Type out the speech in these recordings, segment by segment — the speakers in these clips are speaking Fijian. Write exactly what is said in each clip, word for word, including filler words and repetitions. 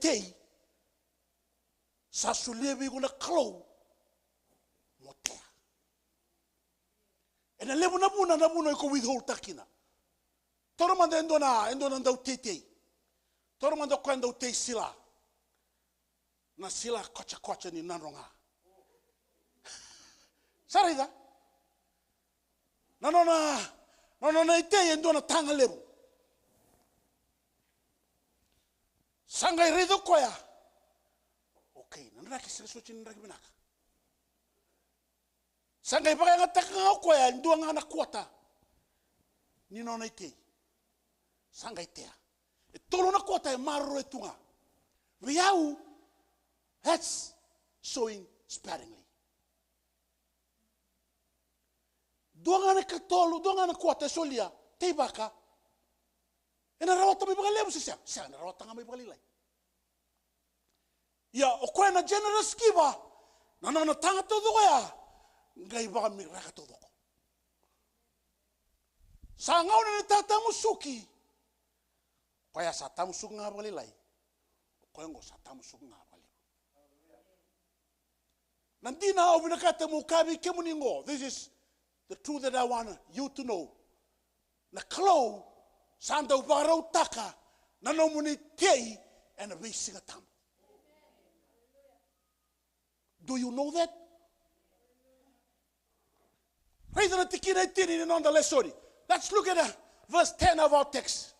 tei sa solia vei iko na Kalou mo tea. Ena levu na vuna, na vuna o iko withhold-taka kina. Taura mada e dua na, e dua na dauteitei. Taura mada o koya e dautei sila. Na sila kocakoca ni nadroga. Sa raica? Na nona, na nona itei e dua na taga levu. Sa qai raica o koya. Okay, na draki sa soti na draki vinaka. Sa qai vakayagataka ga o koya e dua ga na kuata ni nona itei. Sa qai tea. E tolu na kuata e maroroi tu ga. Vei au, that's sowing sparingly. Dua ga na ikatolu, dua ga na kuata e solia, teivaka. Ena rawata mai vakalevu se sega? Sega, ena rawata ga mai vakalailai. Ia, o koya na generous giver, na nona taga taucoko ya, qai vakamiraka taucoko. Sa gauna ni tatamusuki, o koya sa tamusuka ga vakalailai, o koya oqo sa tamusuka ga vakalevu. Na dina au vinakata meu kaya vei kemuni oqo, this is the truth that I want you to know. Na Kalou sa dau vakarautaka na nomuni tei ena veisiga tabu. Do you know that? Raica na tikina e tini ni noda lesoni. Let's look at, uh, verse ten of our text.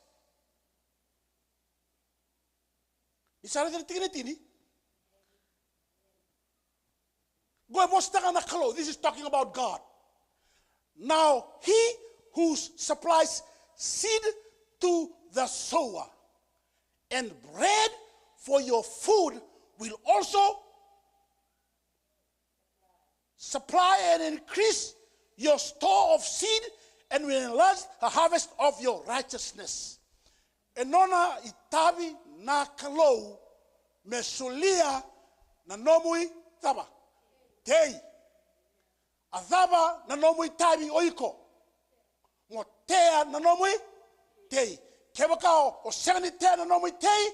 Ni sa raica na tikina e tini. Qo e vosataka na Kalou. This is talking about God. Now, he who supplies seed to the sower and bread for your food will also supply and increase your store of seed and will enlarge the harvest of your righteousness. E nona itavi na Kalou me solia na nomu i cava? Tei. A cava na nomu itavi o iko? Mo tea na nomu i tei. Kevaka o, o sega ni tea na nomu i tei,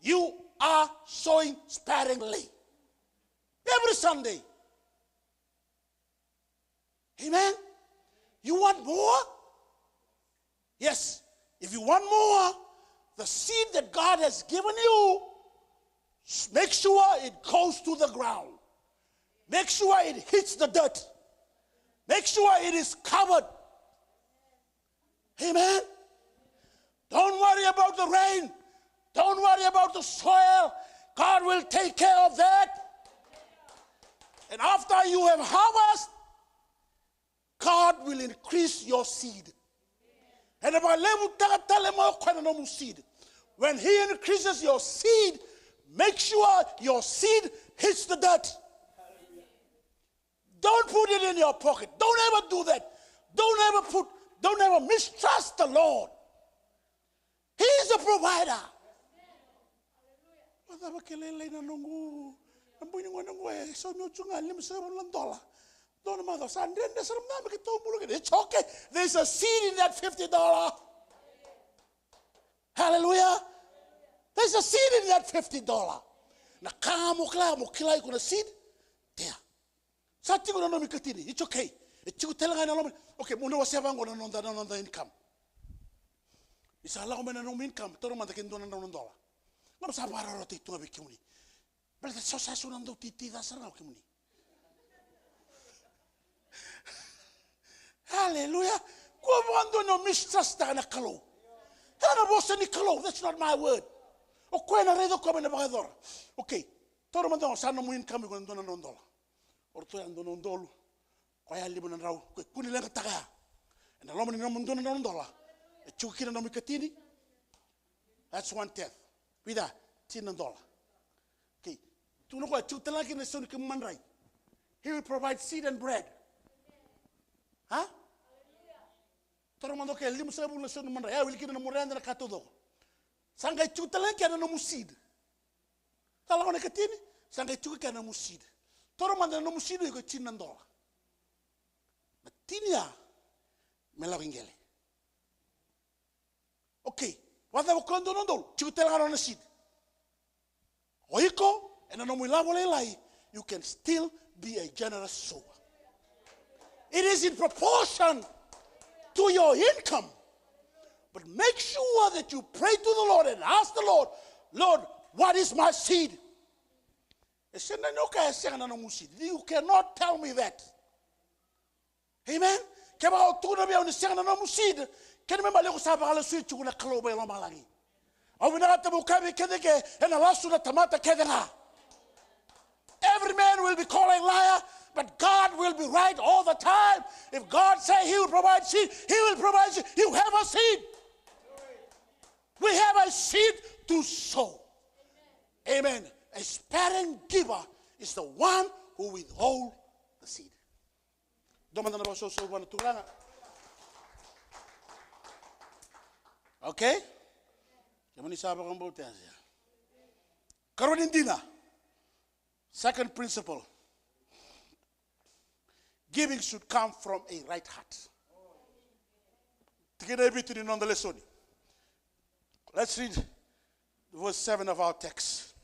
you are sowing sparingly. Every Sunday. Amen. You want more? Yes. If you want more, the seed that God has given you, s-, make sure it goes to the ground. Make sure it hits the dirt. Make sure it is covered. Amen. Don't worry about the rain. Don't worry about the soil. God will take care of that. And after you have harvest, God will increase your seed. Ena vakalevutaka tale mai o koya na nomu seed. When he increases your seed, make sure your seed hits the dirt. Don't put it in your pocket. Don't ever do that. Don't ever put, don't ever mistrust the Lord. He is a provider. Vakacava ke lailai na noqu, na bui ni gone qo e saumi au tu ga limasagavulu na dola. Dua na macawa sa dredre sara mada me keitou bula kina. It's okay. There's a seed in that fifty dollar. Hallelujah. There's a seed in that fifty dollar. Na ka ga mo kila, mo kila iko na seed. Tea. Sa tiko na nomu ikatini, it's okay. E tiko tale ga ena loma. Okay, mo na wasea vaqo na noda, na noda income. Ni sa lako mai na nomu income, taura mada ke dua na drau na dola. Gauna sa vakarautaki tu ga vei kemuni. Baleta sa, sa so na dau titiqa sara ga o kemuni. Hallelujah. Kua vakadua ni o mistrust-taka na Kalou. Ena vosa ni Kalou, that's not my word. O koya na raica o koya mai na vakayacora. Okay, taura mada ga sa nomu income iko na dua na drau na dola. O ratou ya dua na udolu. Koya lima na drau. Ko e kua ni leqataka ya. Ena loma ni nomu dua na drau na dola. E tiko kina na nomu ikatini. That's one tenth. Vica? Tini na dola. Okay. Tukuna o koya, tiko tale ga kina na isau ni kemu madrai. He will provide seed and bread. Ha? Taura mada o koya, limasagavulu na isau ni madrai. Ya wili kina na nomu rede, na ka taucoko. Sa qai tiko tale ga kina na nomu seed. Sa lako na ikatini, sa qai tiko kina na nomu seed. Taura mada na nomu seed, iko e tini na dola. Na tini ya me lako i qele. Okay, vakacava o koya dua na udolu? Tiko tale ga na nona seed. Na nomu ilavo lailai, you can still be a generous sower. It is in proportion to your income. But make sure that you pray to the Lord and ask the Lord, "Lord, what is my seed?" E sega ni o kaya e sega na nomu seed. You cannot tell me that. Amen. Kevaka o tukuna vei au ni sega na nomu seed, kena ibalebale o sa vakalesuya tiko na Kalou mai lomalagi. Au vinakata meu kaya vei keda ke, ena lasu na tamata kece ga. Every man will be called a liar, but God will be right all the time. If God say he will provide seed, he will provide seed. You have a seed. We have a seed to sow. Amen. A sparing giver is the one who withhold the seed. Dua mada na vakasausau vua na Turaga. Okay? Kemuni sa vakabauta ya. Karua ni dina. Second principle. Giving should come from a right heart. Tikina e vitu ni noda lesoni. Let's read verse seven of our text.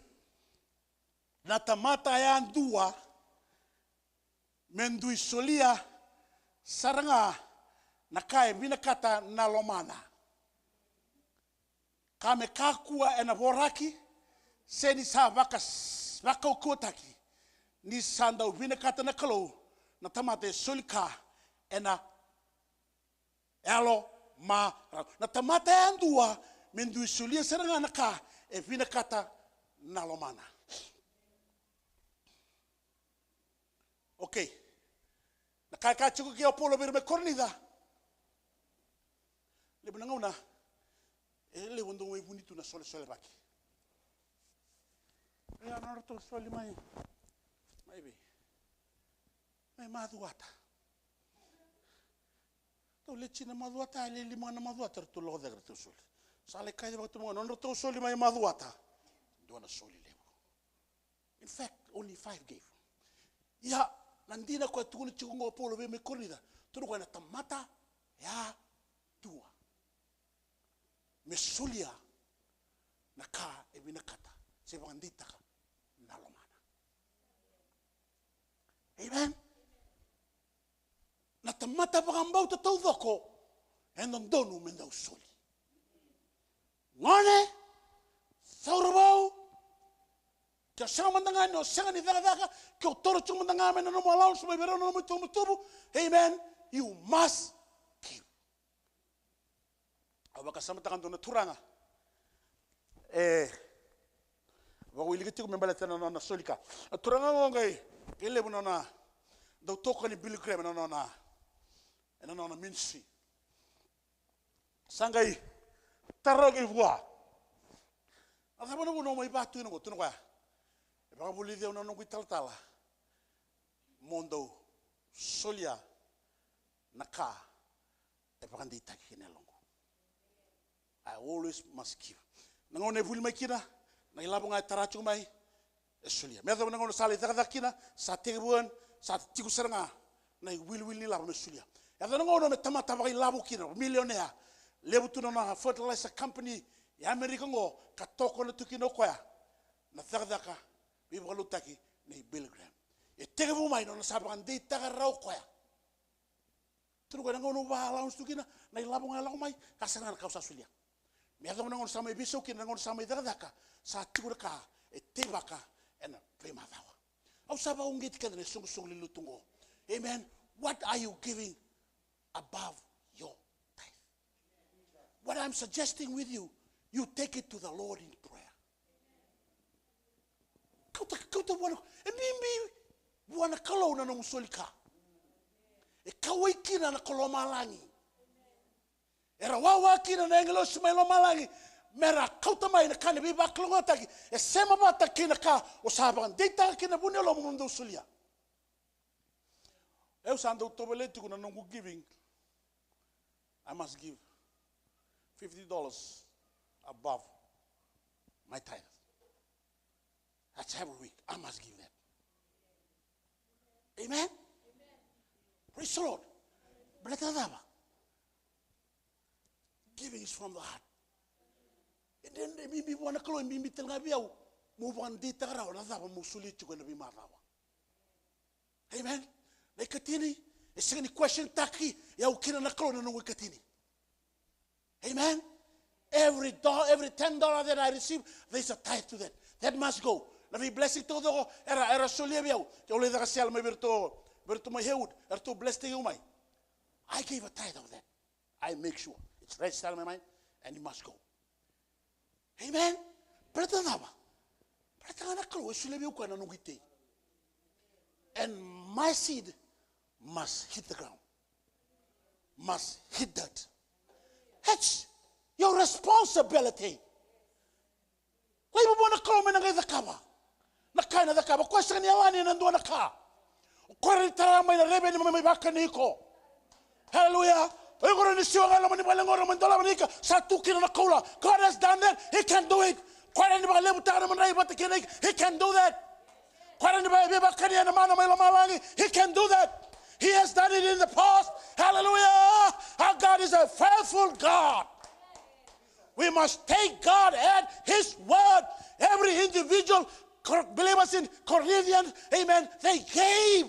Na tamata yadua me dui solia sara ga na ka e vinakata na lomana. Ka me kakua ena voraki, se ni sa vaka-, vakaukauwataki, ni sa dau vinakata na Kalou, na tamata e soli ka ena yalo marau. Na tamata yadua me dui solia sara ga na ka e vinakata na lomana. Okay. Na ka e kaya tiko kei o Paula vei ira mai Korinica. Levu na gauna e levu dau mai vuni tu na solesolevaki. Ia, nodratou soli mai, mai vei? Mai Macuata. Ratou leti na Macuata, e le lima na Macuata ratou lako cake ratou soli. Sa lai kaya vaka tu mai, nodratou soli mai Macuata, dua na soli levu. In fact, only five gave. Ia, na dina koya e tukuna tiko qo o Paula vei mai Korinica, tukuna o koya na tamata yadua me solia na ka e vinakata se vakadeitaka na lomana. Amen. Na tamata vakabauta taucoko e dodonu me dau soli. Gone, cauravou, ke o sega mada ga ni, o sega ni cakacaka, ke o toro tiko mada ga mai na nomu allowance mai vei rau na nomu itubutubu. Amen. You must give. Au vakasamataka dua na turaga e vakawilika tiko me baleta na nona soli ka. Na turaga oqo qai, qai levu na nona dau tokoni Billy Graham ena nona, ena nona ministry. Sa qai tarogi vua, a cava na vuna o mai vatu ina qo? Tukuna o koya, e vakavulici au na noqu italatala mo dau solia na ka e vakadeitaki kina e yaloqu. I always must give. Na gauna e vuli mai kina, na ilavo ga e tara tiko mai, e solia. Me yacova na gauna sa lai cakacaka kina, sa tekivu, sa tiko sara ga na iwiliwili ni lavo me solia. Yaco na gauna me tamata vakailavo kina, milionea. Levu tu na nona fertilizer company e Amerika qo, ka tokona tu kina o koya na cakacaka veivakalotutaki nei Billy Graham. E tekivu mai na nona sa vakadeitaka rawa o koya. Tukuna o koya, na gauna au va allowance tu kina, na ilavo ga e lako mai, ka sara ga na ka au sa solia. Me yacova na gauna sa mai veisau kina, na gauna sa mai cakacaka, sa tiko na ka e teivaka ena veimacawa. Au sa vakauqeti keda ena isoqosoqo lewe ni lotu qo. Amen. What are you giving above your tithe? What I'm suggesting with you, you take it to the Lord in prayer. Kauta, kauta vua na, e bibi vua na Kalou na nomu soli ka. E kauwai kina na ka lomalagi. Era wawa kina na agilosi mai lomalagi mera kauta mai na ka ni veivakalougatataki e sema vata kei na ka o sa vakadeitaka kina vua na yalomu mo dau solia. Au sa dau tovolea tiko na noqu giving. I must give fifty dollars above my tithe. That's every week. I must give that. Amen? Praise the Lord. Baleta na cava? Giving is from the heart. E dredre, e bibi vua na Kalou, e bibi tale ga vei au. Mo vakadeitaka rawa na cava mo solia tiko ena veimacawa. Amen. Na ikatini, e sega ni question taki, e au kina na Kalou na noqu ikatini. Amen. Every dollar, every ten dollar that I receive, there's a tithe to that. That must go. Na vei blessing taucoko, era, era solia vei au. Ke au lai caka sale mai vei iratou, vei iratou mai Haywood, eratou bless tiko mai. I gave a tithe of that. I make sure it's registered in my mind and it must go. Amen. Baleta na cava? Baleta ga na Kalou e solia vei au koya na noqu itei. And my seed must hit the ground. Must hit dirt. That's your responsibility. Lai vavua na Kalou me na qai cakava na ka ena cakava. O koya sega ni yalani ena dua na ka. O koya rawa ni tara mai na reveni mai, mai vakani iko. Hallelujah. O iko rawa ni siwa ga e loma ni vale qo, rawa ni dolava na ika, sa tu kina na koula. God has done that. He can do it. Koya rawa ni vakalevutaka na madrai vata kei na ika. He can do that. Koya rawa ni vei, veivakania na mana mai lomalagi. He can do that. He has done it in the past. Hallelujah. Our God is a faithful God. We must take God at His word. Every individual, Cor-, believers in Corinthians, amen, they gave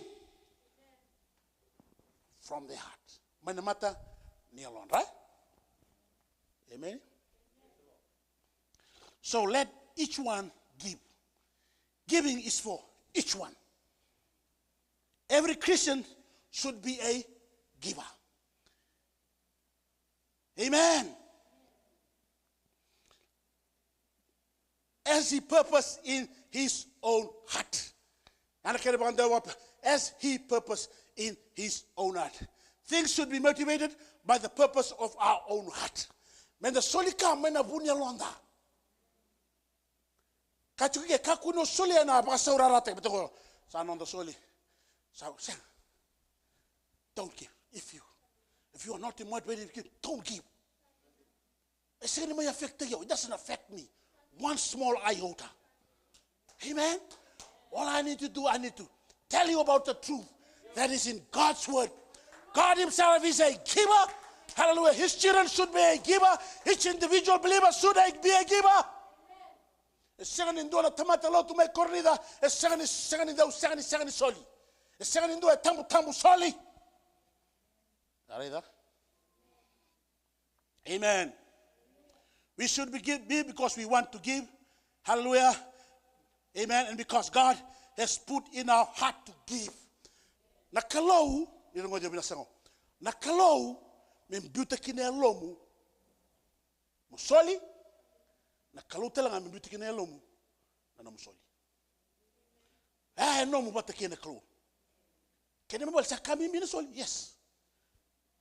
from their heart. Mai na mata ni yalodra. Amen. So let each one give. Giving is for each one. Every Christian should be a giver. Amen. As he purposed in his own heart. Ana kena vakadau, as he purposed in his own heart. Things should be motivated by the purpose of our own heart. Meda soli ka mai na vu ni yaloda. Ka tiko ke, kakua ni o solia ena vakasaurarataki, baleta qo sa noda soli. Sa, sega. Don't give. If you, if you are not motivated, if you don't give. E sega ni mai affect-taki au. It doesn't affect me. One small iota. Amen. All I need to do, I need to tell you about the truth that is in God's word. God himself is a giver. Hallelujah. His children should be a giver. Each individual believer should be a giver. E sega ni dua na tamata lotu mai Korinica, e sega ni, sega ni dau, sega ni, sega ni soli. E sega ni dua e tabutabu soli. A raica? Amen. We should be, give, be because we want to give. Hallelujah. Amen. And because God has put in our heart to give. Na Kalou, ni rogoci au vinaka sara. Na Kalou, me biuta kina e yalomu mo soli, na Kalou tale ga me biuta kina e yalomu na nomu soli. E, e nomu vata kei na Kalou. Kena ibalebale sa ka bibi na soli, yes.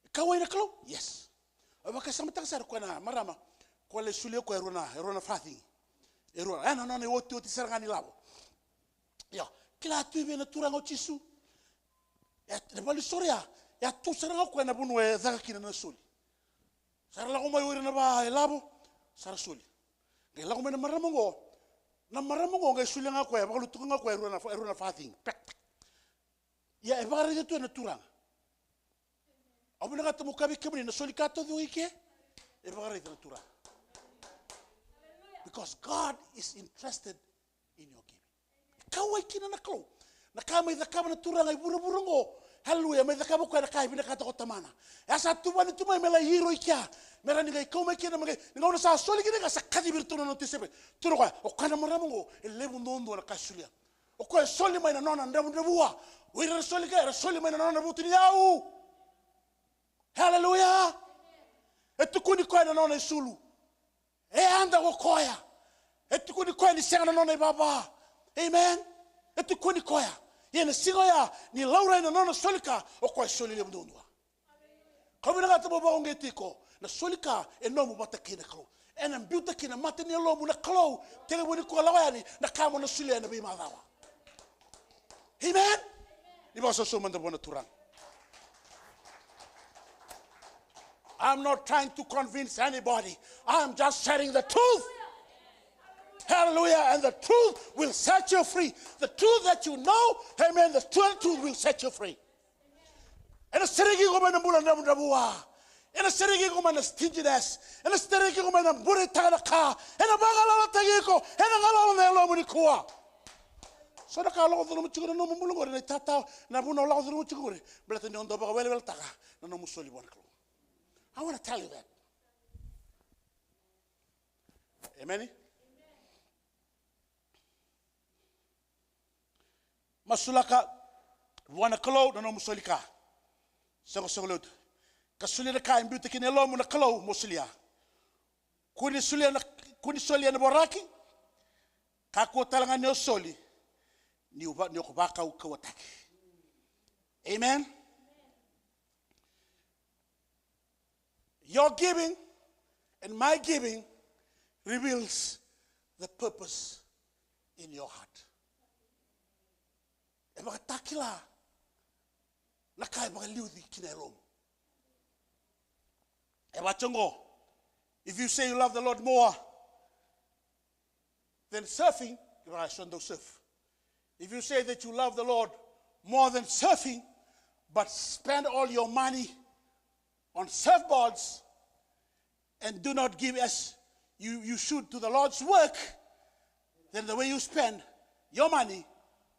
E kauwai na Kalou, yes. Au vakasamataka sara o koya na marama, ko lai solia o koya e rua na, e rua na fasting. E rua, e na nona iotioti sara ga ni lavo. Io, kila tu i vei na Turaga o Jisu. E, na valenisoro ya, e a tu sara ga o koya na vanua e caka kina na soli. Sa ra lako mai o ira na va e lavo, sa ra soli. Qai lako mai na marama oqo. Na marama oqo qai solia ga o koya, e vakalutuka ga o koya e rua na, e rua na fasting. Pek, pek. Ia e vakaraica tu na Turaga. Au vinakata meu kaya vei kemuni, na soli ka taucoko i ke, e vakaraica na Turaga. Because God is interested in your giving. E kauwai kina na Kalou. Na ka mai cakava na Turaga i vuravura oqo. Haleluya, mai cakava o koya na ka e vinakata ko Tamana. E a sa tuvani tu mai me lai hiro i kea. Me rawa ni qai kau mai kina, me qai, ni gauna sa soli kina, ka sa kacivi iratou na nona tisaipeli. Tukuna o koya, o koya na marama oqo, e levu duadua na ka e solia. O koya e soli mai na nona dravudravua. O ira era soli kea, era soli mai na nona vutuniyau. Haleluya. E tukuni koya na nona isulu. E yada ko koya. E tukuni koya ni sega na nona ivava. Amen. E tukuni koya. Ia na siga oya ni laurai na nona soli ka, o koya e soli levu duadua. Kau vinakata mo vakauqeti iko, na soli ka e nomu vata kei na Kalou. Ena biuta kina mata ni yalomu na Kalou, tekivu nikua lako yani na ka mo na solia ena veimacawa. Amen. Ni vakasausau mada vua na Turaga. I'm not trying to convince anybody. I'm just sharing the truth. Hallelujah. And the truth will set you free. The truth that you know, amen, the truth, truth will set you free. Ena sereki iko mai na bula dravudravua. Ena sereki iko mai na stinginess. Ena sereki iko mai na bureitaka na ka. Ena vagalalataki iko. Ena galala na yalomu nikua. So na ka lako curuma tiko na nomu bula qori, na itatau, na vuna o lako curuma tiko qori. Baleta ni o dau vakaweleweletaka na nomu soli vua na Kalou. I want to tell you that. Amen. Masulaka vua na Kalou na nomu soli ka. Soqosoqo lotu. Ka solia na ka e biuta kina e lomamu na Kalou mo solia. Kua ni solia na, kua ni solia na voraki. Kakua tale ga ni o soli ni o va-, ni o vakaukauwataki. Amen. Your giving and my giving reveals the purpose in your heart. E vakatakila na ka e vakaliuci kina e lomamu. E vaka oqo, if you say you love the Lord more than serving, you are so serve. If you say that you love the Lord more than serving, but spend all your money on surfboards and do not give as you, you should to the Lord's work, then the way you spend your money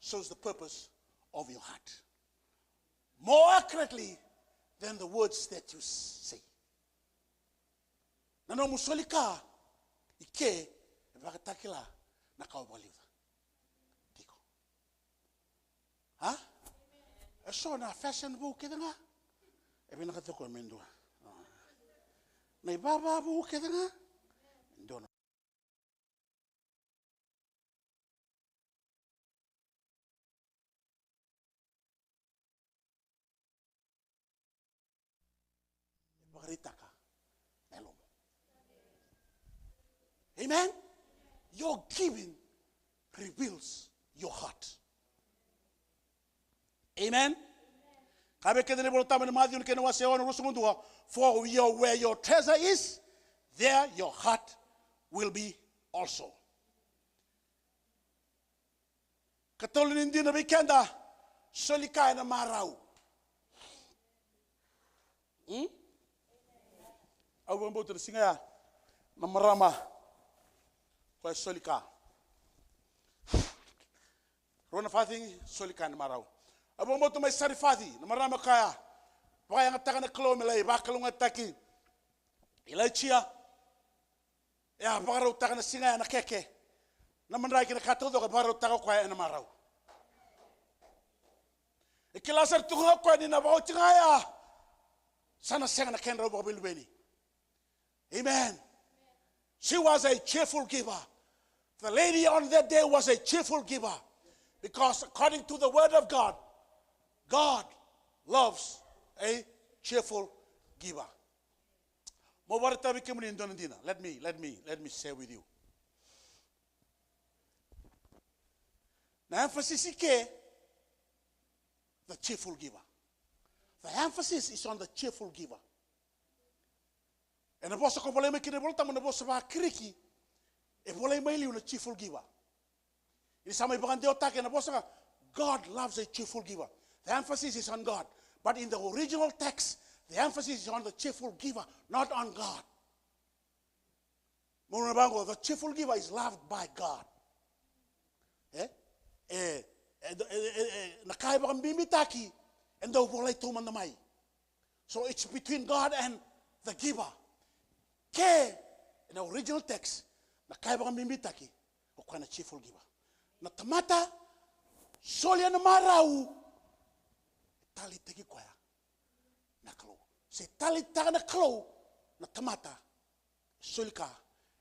shows the purpose of your heart. More accurately than the words that you say. Na nomu soli ka i ke e vakatakila na ka o vakaliuca tiko. A? E so na fashion vou kece ga. E vinakata koya me dua na ivava vou kece ga. Me dua na E vakaraitaka na yalomu. Amen. Your giving reveals your heart. Amen. Ka vei keda na iVolatabu ena Maciu na kena wase e ono, ruasagavulu ka dua, for your, where your treasure is, there your heart will be also. Ka tolu ni dina vei keda, soli ka ena marau. Hmm? Au vakabauta na siga ya na marama koya soli ka. Rua na faci, soli ka ena marau. Au vakabauta mai Sarifaci na marama koya vakayagataka na Kalou me lai vakalougatataki Ilaija. E a vakarautaka na siga ya na keke. Na madrai kei na ka taucoko e vakarautaka o koya ena marau. E kila sara tu ga o koya ni na vakaoti ga ya, sa na sega na kedrau vakaveluveni. Amen. She was a cheerful giver. The lady on that day was a cheerful giver. Because according to the word of God, God loves a cheerful giver. Mo vakaraitaka vei kemuni e dua na dina. Let me, let me, let me share with you. Na emphasis i ke, the cheerful giver. The emphasis is on the cheerful giver. Ena vosa ko volai mai kina iVolatabu, na vosa vakaKirisi, e volai mai liu na cheerful giver. Ni sa mai vakadewataki ena vosa ga, God loves a cheerful giver. The emphasis is on God. But in the original text, the emphasis is on the cheerful giver, not on God. Mo na vaqo, the cheerful giver is loved by God. E? E, e, e, e, e, na ka e vakabibitaki, e dau volai taumada mai. So it's between God and the giver. Ke, ena original text, na ka e vakabibitaki, o koya na cheerful giver. Na tamata soli ena marau, e taleitaki koya na Kalou. Se taleitaka na Kalou na tamata soli ka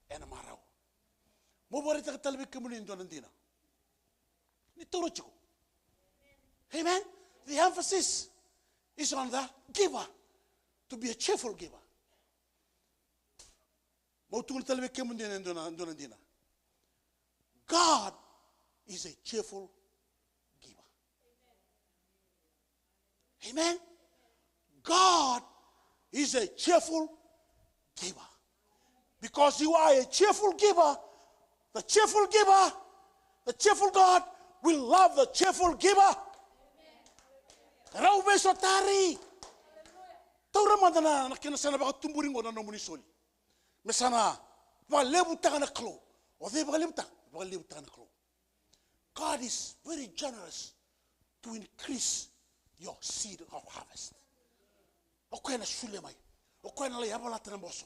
ena marau. Mo vakaraitaka tale vei kemuni e dua na dina. Ni taura tiko. Amen. The emphasis is on the giver. To be a cheerful giver. Mo tukuna tale vei kemuni e dua na, dua na dina. God is a cheerful giver. Amen. God is a cheerful giver. Because you are a cheerful giver, the cheerful giver, the cheerful God will love the cheerful giver. Rau veisotari. Taura mada na, na kena sa na vakatuburi qo na nomuni soli. Me sa na vakalevutaka na Kalou. O cei vakalevutaka? Vakalevutaka na Kalou. God is very generous to increase your seed of harvest. O koya na solia mai. O koya na lai yavalata na boso.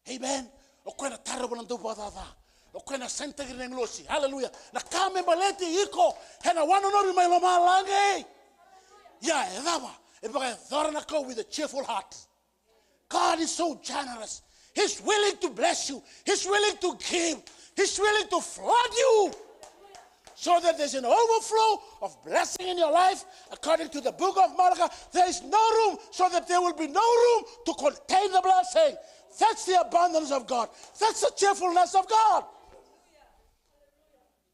Amen. O koya na tarova na dauvakacaca. O koya na sainitaki ira na agilosi. Hallelujah. Na ka me baleti iko ena wanonovi mai lomalagi. Ia, e cava? E vakayacora na Kalou with a cheerful heart. God is so generous. He's willing to bless you. He's willing to give. He's willing to flood you. So that there's an overflow of blessing in your life, according to the book of Malachi. There is no room, so that there will be no room to contain the blessing. That's the abundance of God. That's the cheerfulness of God.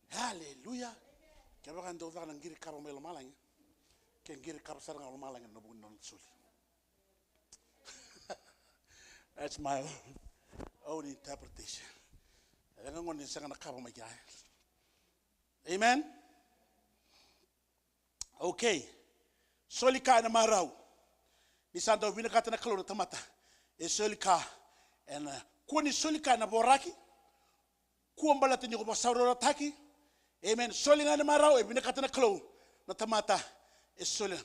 Hallelujah. Kevaka dou caka na qiri kava mai lomalagi, ke qiri kava sara ga lomalagi na vuku ni nona soli. That's my own, own interpretation. E leqa gona ni sega na kava mai kea. Amen. Okay. Soli ka ena marau. Ni sa dau vinakata na Kalou na tamata e soli ka ena, kua ni soli ka ena voraki. Kua baleta ni ko vakasaurarataki. Amen. Soli ga ena marau, e vinakata na Kalou na tamata e soli.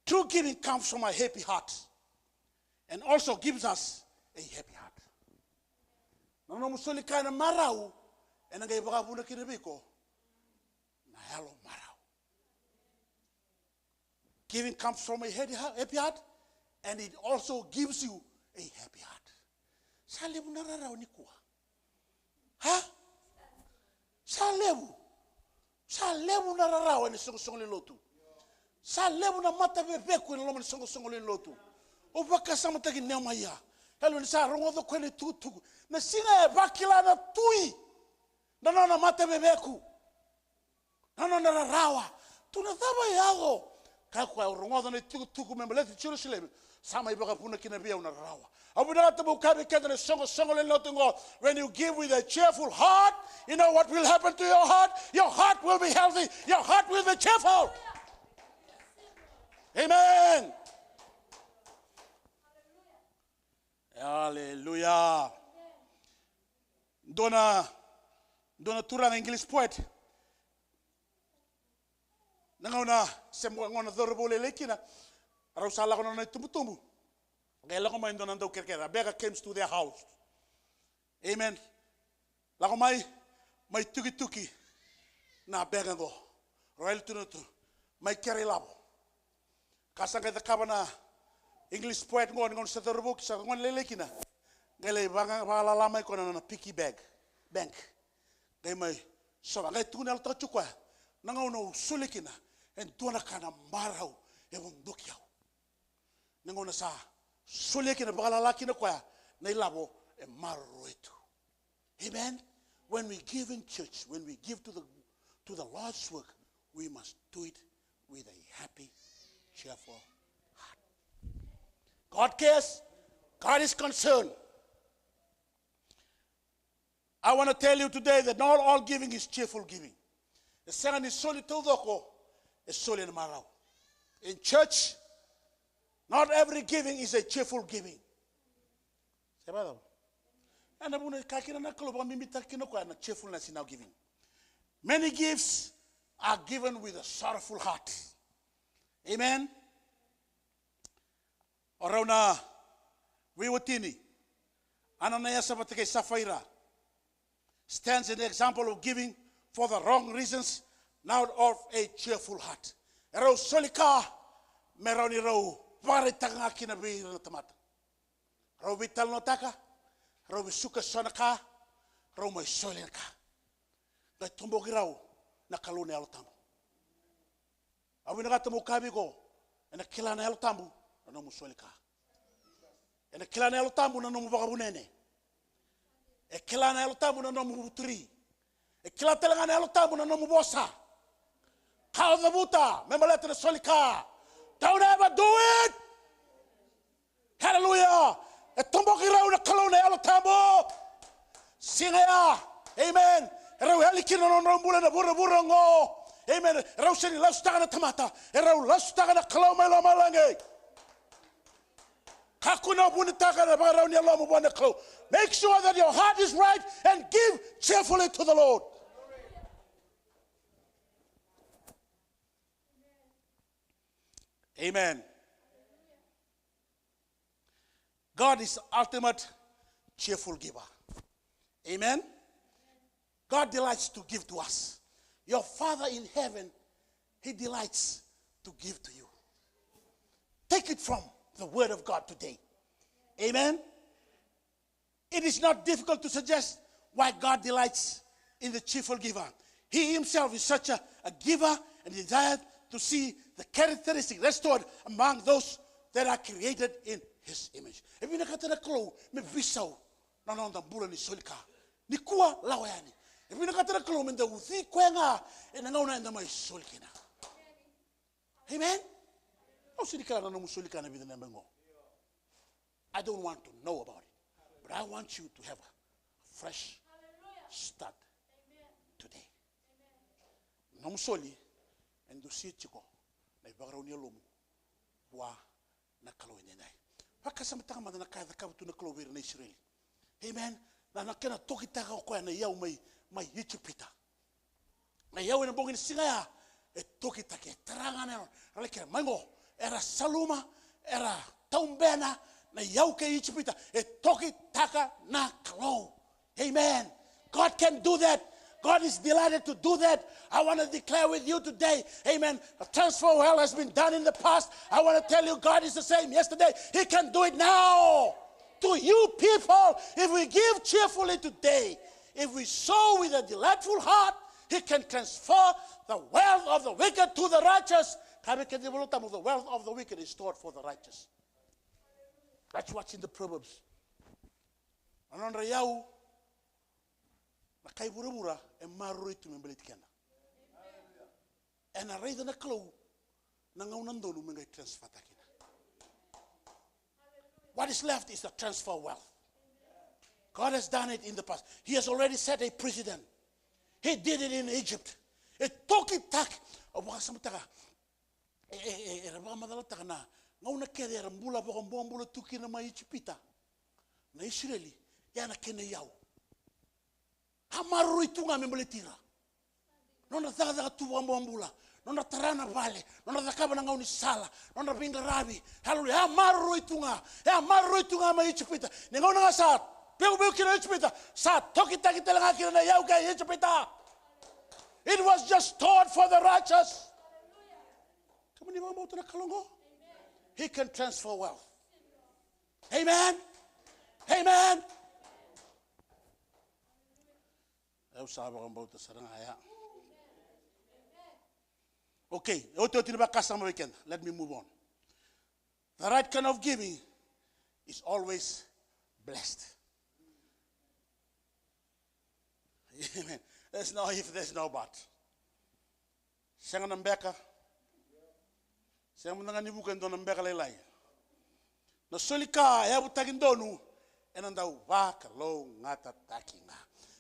True giving comes from a happy heart and also gives us a happy heart. Na nomu soli ka ena marau ena qai vakavuna kina vei iko na yalo marau. Giving comes from a happy heart, happy heart, and it also gives you a happy heart. Sa levu na rarawa nikua. Ha? Sa levu. Sa levu na rarawa ena soqosoqo lewe ni lotu. Sa levu na mataveveku ena loma ni soqosoqo lewe ni lotu. Au vakasamataki Nemaia. Yalo ni sa rogoca o koya na itukutuku. Na siga e vakila na tui na nona mataveveku, na nona rarawa. Tu na cava e yaco? Kaya o koya, au rogoca na itukutuku me baleti Jerusalemi. Sa mai vakavuna kina vei au na rarawa. Au vinakata meu kaya vei keda na soqosoqo lewe ni lotu qo, when you give with a cheerful heart, you know what will happen to your heart? Your heart will be healthy. Your heart will be cheerful. Amen. Hallelujah. Dua na, dua na turaga English poet. Na gauna se mo gauna cauravou lailai kina, rau sa lako na nona itubutubu. Qai lako mai dua na daukerekere, a beggar comes to their house. Amen. Lako mai, mai tukituki na beggar qo. Rau yali tu na tu, mai kere ilavo. Ka sa qai cakava na English poet qo, ni gauna sa cauravou, sa gone lailai kina. Qai lai vaga, vagalala mai ko na nona piggy bag, bank. Qai mai sova, qai tukuna yalotaka tiko koya. Na gauna au solia kina e dua na ka na marau e vodoki au. Na gauna sa solia kina, vagalala kina koya na ilavo, e maroroi tu. Amen. When we give in church, when we give to the, to the Lord's work, we must do it with a happy, cheerful heart. God cares. God is concerned. I want to tell you today that not all giving is cheerful giving. E sega ni soli taucoko e soli ena marau. In church, not every giving is a cheerful giving. Se vacava? Ena vuna e kaya kina na Kalou, vakabibitaka kina o koya na cheerfulness in our giving. Many gifts are given with a sorrowful heart. Amen. O rau na veiwatini Ananaiasa vata kei Safaira stands an example of giving for the wrong reasons, not of a cheerful heart. E rau soli ka me rau ni rau vakaraitaka ga kina vei ira na tamata. Rau veitalanoataka, rau vesuka so na ka, rau mai soli na ka. Qai toboki rau na Kalou na Yalo Tabu. Au vinakata meu kaya vei iko, ena kila na Yalo Tabu na nomu soli ka. Ena kila na Yalo Tabu na nomu vakavunene. E kila na Yalo Tabu na nomu vuturi. E kila tale ga na Yalo Tabu na nomu vosa. Ka o cavuta me baleta na soli ka. Don't ever do it. Hallelujah. E toboki rau na Kalou na Yalo Tabu. Siga ya. Amen. E rau yali kina na nodrau bula na vuravura oqo. Amen. E rau sega ni lasutaka na tamata. E rau lasutaka na Kalou mai lomalagi. Kakua ni vunitaka na vakarau ni yalomu vua na Kalou. Make sure that your heart is right and give cheerfully to the Lord. Amen. God is the ultimate cheerful giver. Amen. God delights to give to us. Your Father in heaven, He delights to give to you. Take it from the Word of God today. Amen. It is not difficult to suggest why God delights in the cheerful giver. He himself is such a, a giver and desires to see the characteristic restored among those that are created in his image. E vinakata na Kalou me veisau na noda bula ni soli ka. Nikua lako yani. E vinakata na Kalou me da ucui koya ga ena gauna eda mai soli kina. Amen. Au sega ni kila na nomu soli ka na vica na yabaki qo. I don't want to know about it. But I want you to have a fresh start today. Nomu soli e dusia tiko na ivakarau ni yalomu vua na Kalou edaidai. Vakasamataka mada na ka e cakava tu na Kalou vei ira na Isireli. Amen. Na, na kena tokitaka o koya na iyau mai, mai Ijipita. Na iyau ena bogi ni siga ya e tokitaki, e tara ga na yau. Era lai kere mai qo, era saluma, era taubena na iyau kei Ijipita. E tokitaka na Kalou. Amen. God can do that. God is delighted to do that. I want to declare with you today, amen. A transfer well has been done in the past. I want to tell you, God is the same yesterday. He can do it now. To you people, if we give cheerfully today, if we sow with a delightful heart, He can transfer the wealth of the wicked to the righteous. Ka vei keda na iVolatabu, the wealth of the wicked is stored for the righteous. That's what's in the Proverbs. Na nodra iyau na kai vuravura e maroroi tu me baleti keda. Ena raica na Kalou na gauna donu me qai transfer-taki kina. What is left is the transfer wealth. God has done it in the past. He has already set a precedent. He did it in Egypt. E tokitaki. Au vakasamataka. E, e, e, era vakamacalataka na gauna kece era bula vakabobula tu kina mai Ijipita na Isireli, ia na kena iyau a maroroi tu ga me baleti ira. Nodra cakacaka tu vakabobula, nodra tara na vale, nodra cakava na gaunisala, nodra veiqaravi. Haleluya. A maroroi tu ga, a maroroi tu ga mai Ijipita. Ni gauna ga sa veuveu kina Ijipita, sa tokitaki tale ga kina na iyau kei Ijipita. It was just stored for the righteous. Kemuni vakabauta na Kalou qo? He can transfer wealth. Amen. Amen. Au sa vakabauta sara ga ya. Okay, e otioti na vakasama vei keda. Let me move on. The right kind of giving is always blessed. Amen. There's no if, there's no but. Sega na beka. Sega mada ga ni vuka e dua na beka lailai. Na soli ka e yavutaki donu ena dau vakalougatataki ga.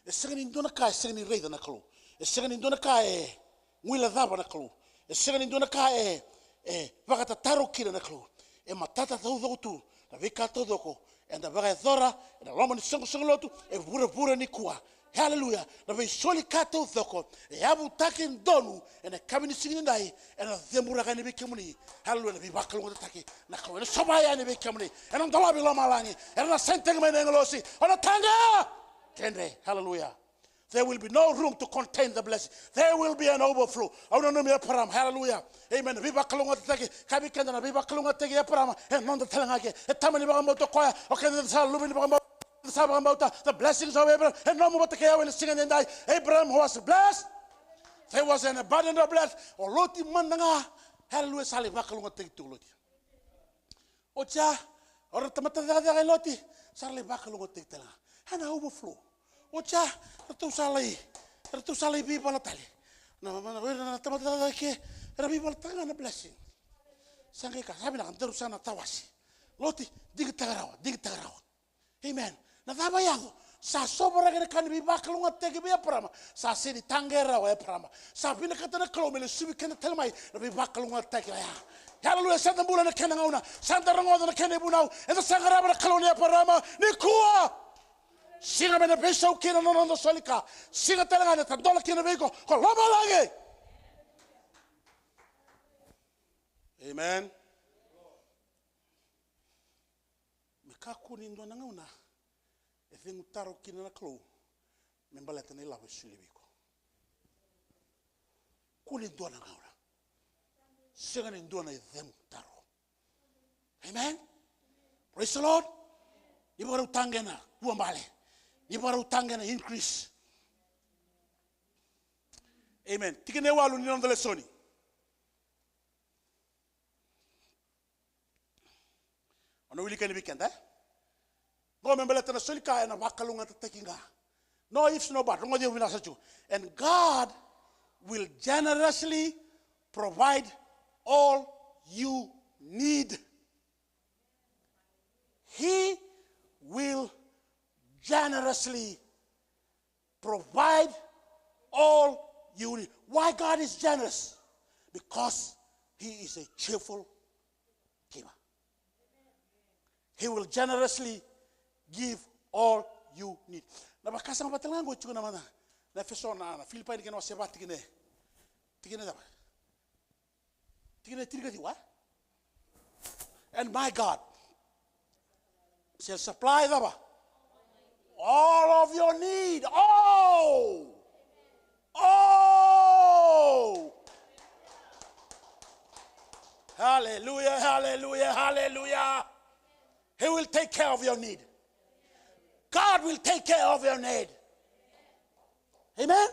E sega ni dua na ka e sega ni raica na Kalou. E sega ni dua na ka e guilecava na Kalou. E sega ni dua na ka e, e vakatataro kina na Kalou. E matata taucoko tu na veika taucoko eda vakayacora ena loma ni soqosoqo lotu e vuravura nikua. Haleluya. Na veisoli ka taucoko e yavutaki donu ena yakavi ni siga nidai, ena ceburaka yani vei kemuni. Haleluya. Na veivakalougatataki na Kalou ena sova yani vei kemuni. Ena dolavi lomalagi, ena sainitaki mai na agilosi. O na taqa kedre. Haleluya. There will be no room to contain the blessing. There will be an overflow. Au nanumi Eparama. Haleluya. Amen. Veivakalougatataki. Ka vei keda na veivakalougatataki Eparama e noda tale ga ke. E tama ni vakabauta o koya. O keda sa luve ni vakabauta, sa vakabauta. The blessings of Abraham e nomu vata kei au ena siga nidai. Abraham was blessed. There was an abundance of blessing. O Loti mada ga. Haleluya. Sa lai vakalougatataki tu o Loti. Oti ya, o ira na tamata cakacaka i Loti sa ra lai vakalougatataki tale ga. Ena overflow. Oti ya, ratou sa lai, ratou sa lai veivala tale. Na, na, na, na tamata cakacaka ke era veivalataka ga na blessing. Sa qai kaya, sa vinaka, daru sa na tawasi. Loti, digitaka rawa, digitaka rawa. Amen. Na cava e yaco? Sa sovaraki na ka ni veivakalougatataki vei Eparama. Sa sega ni taqea rawa o Eparama. Sa vinakata na Kalou me lesuvi keda tale mai na veivakalougatataki oya. Haleluya, sa da bula na kena gauna, sa da rogoca na kena ivunau. Eda sa qarava na Kalou ni Eparama nikua. Siga me na veisau kina na noda soli ka. Siga tale ga na tadola kina vei iko ko lomalagi. Amen. Me kakua ni dua na gauna e cegu taro kina na Kalou me baleta na ilavo e solia vei iko. Kua ni dua na gauna. Sega ni dua na icegu taro. Amen. Praise the Lord. Ni vakarau taqe na vuabale. Ni vakarau taqe na increase. Amen. Tikina e walu ni noda lesoni. O na wilika yani vei keda, e? Qo me baleta na soli ka ena vakalougatataki ga. No ifs, no buts. Rogoci au vinaka sara tiko. And God will generously provide all you need. He will generously provide all you need. Why God is generous? Because He is a cheerful giver. He will generously give all you need. Na vakasama vata ga qo e tiko na mada. Na Efeso na, na Filipai ni kena wase va tikina e. Tikina e cava? Tikina e tinikaciwa. And my God shall supply cava? All of your need. Oh! Oh! Hallelujah, hallelujah, hallelujah. He will take care of your need. God will take care of your need. Amen?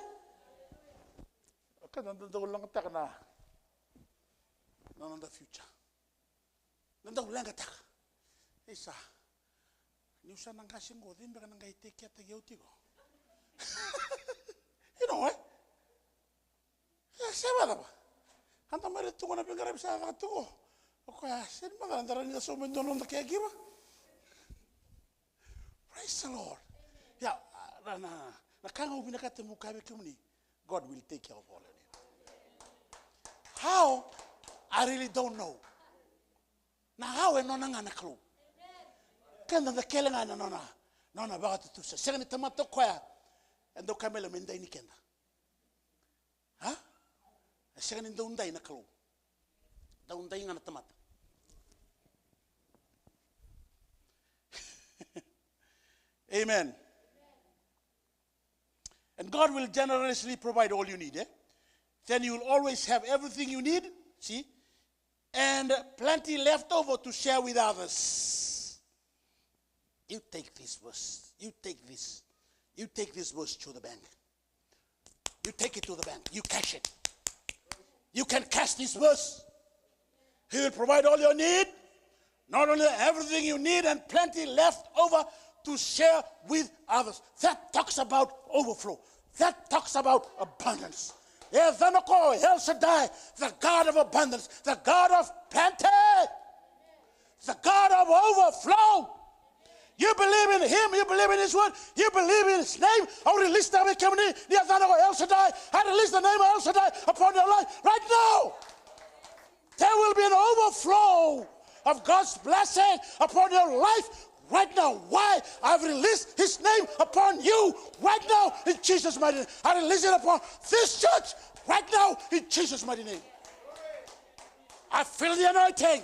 Okay, da dau leqataka na, na noda future. Da dau leqataka. Isa, niu sa na qase qo, cei beka na qai take care-taki au tiko? You know, e? E, se vacava? A da mai rai tu qo na veiqaravi sa caka tu qo. O koya, se ni macala da rawa ni da sauma e dua na noda caregiver. Praise the Lord. Ia, na, na, na ka ga au vinakata meu kaya vei kemuni, God will take care of all of it. How? I really don't know. Na how e nona ga na Kalou. Keda da kele ga na nona, nona vakatutusa. Sega ni tamata o koya e dau kaya mai lomalagi me dai ni keda. A? E sega ni dau dai na Kalou. Dau dai ga na tamata. Amen. And God will generously provide all you need, eh? Then you will always have everything you need, see? And plenty left over to share with others. You take this verse. You take this. You take this verse to the bank. You take it to the bank. You cash it. You can cash this verse. He will provide all your need, not only everything you need and plenty left over to share with others. That talks about overflow. That talks about abundance. E yacana ko El Shaddai, the God of abundance, the God of plenty, the God of overflow. You believe in him, you believe in his word, you believe in his name. Au release-taka vei kemuni, ni yacana ko El Shaddai. I release the name of El Shaddai upon your life right now. There will be an overflow of God's blessing upon your life right now. Why? I've released his name upon you right now in Jesus' mighty name. I release it upon this church right now in Jesus' mighty name. I feel the anointing.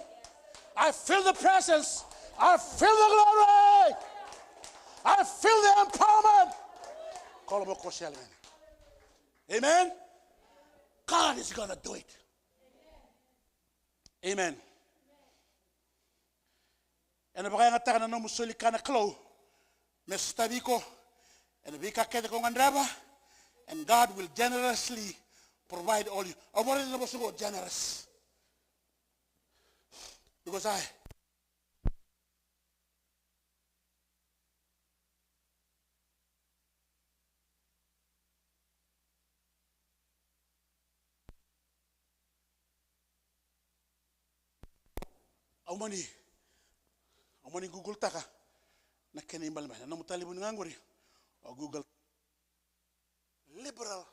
I feel the presence. I feel the glory. I feel the empowerment. Kolomo kosialemene. Amen. God is gonna do it. Amen. Ena vakayagataka na nomu soli ka na Kalou me sotavi iko ena veika kece ko gadreva, and God will generously provide all you. Au vakarogoca na vosa qo generous. Because I Au mani, au mani Google-taka na kena ibalebale. Na nomu talevoni ga qori, Or Google liberal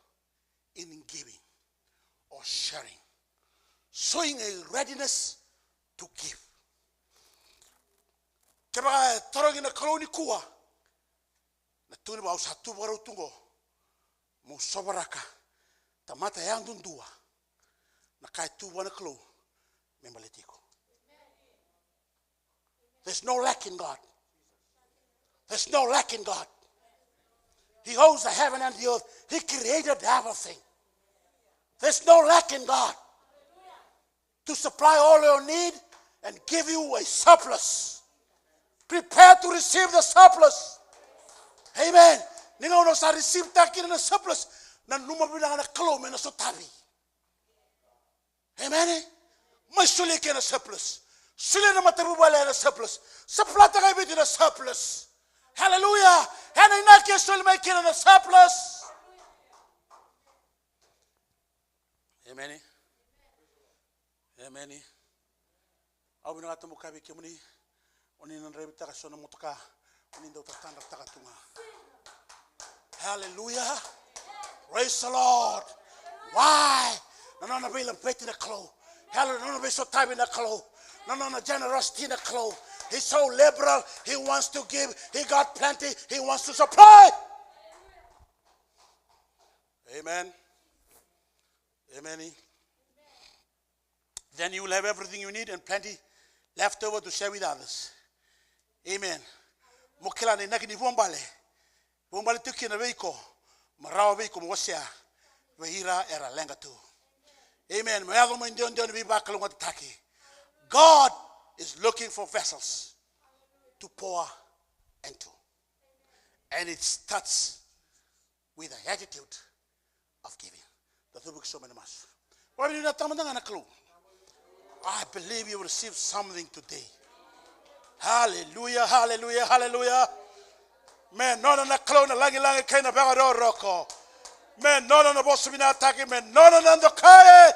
in giving or sharing, showing a readiness to give. Kevaka e tarogi na Kalou nikua, na tukuni vaka au sa tu vakarau tu qo, mo sovaraka tamata yadudua na ka e tu vua na Kalou me baleti iko. There's no lack in God. There's no lack in God. He holds the heaven and the earth. He created everything. There's no lack in God. To supply all your need and give you a surplus. Prepare to receive the surplus. Amen. Ni gauna o sa receive-taka kina na surplus, nanuma vinaka na Kalou me na sotavi. Amen. Mai solia kina na surplus. Solia na matavuvale na surplus. Supply-taka e Viti na surplus. Hallelujah. Ena inaki e soli mai kina na surplus. Amen. Amen. Au vinakata meu kaya vei kemuni, o ni na draivataka so na motoka, o ni dau tatadrataka tu ga. Hallelujah. Praise the Lord. Why? Na nona veilaveti na Kalou. Hallelujah. Na nona veisotavi na Kalou. Na nona generosity na Kalou. He's so liberal. He wants to give. He got plenty. He wants to supply. Amen. Amen. Then you will have everything you need and plenty left over to share with others. Amen. Mo kila na inaki ni vuabale. Vuabale tu kina vei iko, mo rawa vei iko mo wasea vei ira era leqa tu. Amen. Mo yaco mo idewadewa ni veivakalougatataki. God is looking for vessels to pour into. And it starts with the attitude of giving. Da cuva ki so mai na masu. Vakavinakataka mada ga na Kalou. I believe you receive something today. Hallelujah, hallelujah, hallelujah. Me nona na Kalou na lagilagi kei na vakarokoroko. Me nona na vosa vinakataki, me nona na dokai.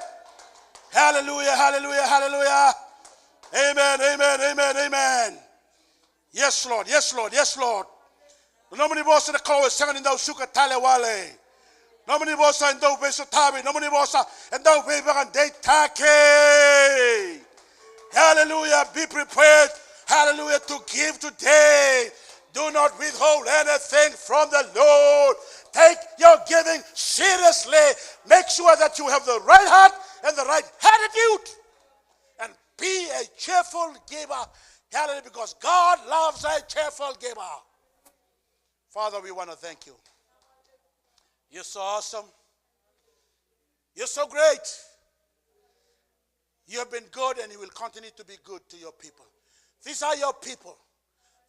Hallelujah, hallelujah, hallelujah. Amen, amen, amen, amen. Yes, Lord. Yes, Lord. Yes, Lord. Na nomuni vosa na Kalou e sega ni dau suka tale wale. Nomuni vosa e dau veisotavi. Nomuni vosa e dau veivakadeitaki. Hallelujah. Be prepared. Hallelujah. To give today. Do not withhold anything from the Lord. Take your giving seriously. Make sure that you have the right heart and the right attitude. And be a cheerful giver. Hallelujah. Because God loves a cheerful giver. Father, we want to thank you. You're so awesome. You're so great. You have been good and you will continue to be good to your people. These are your people.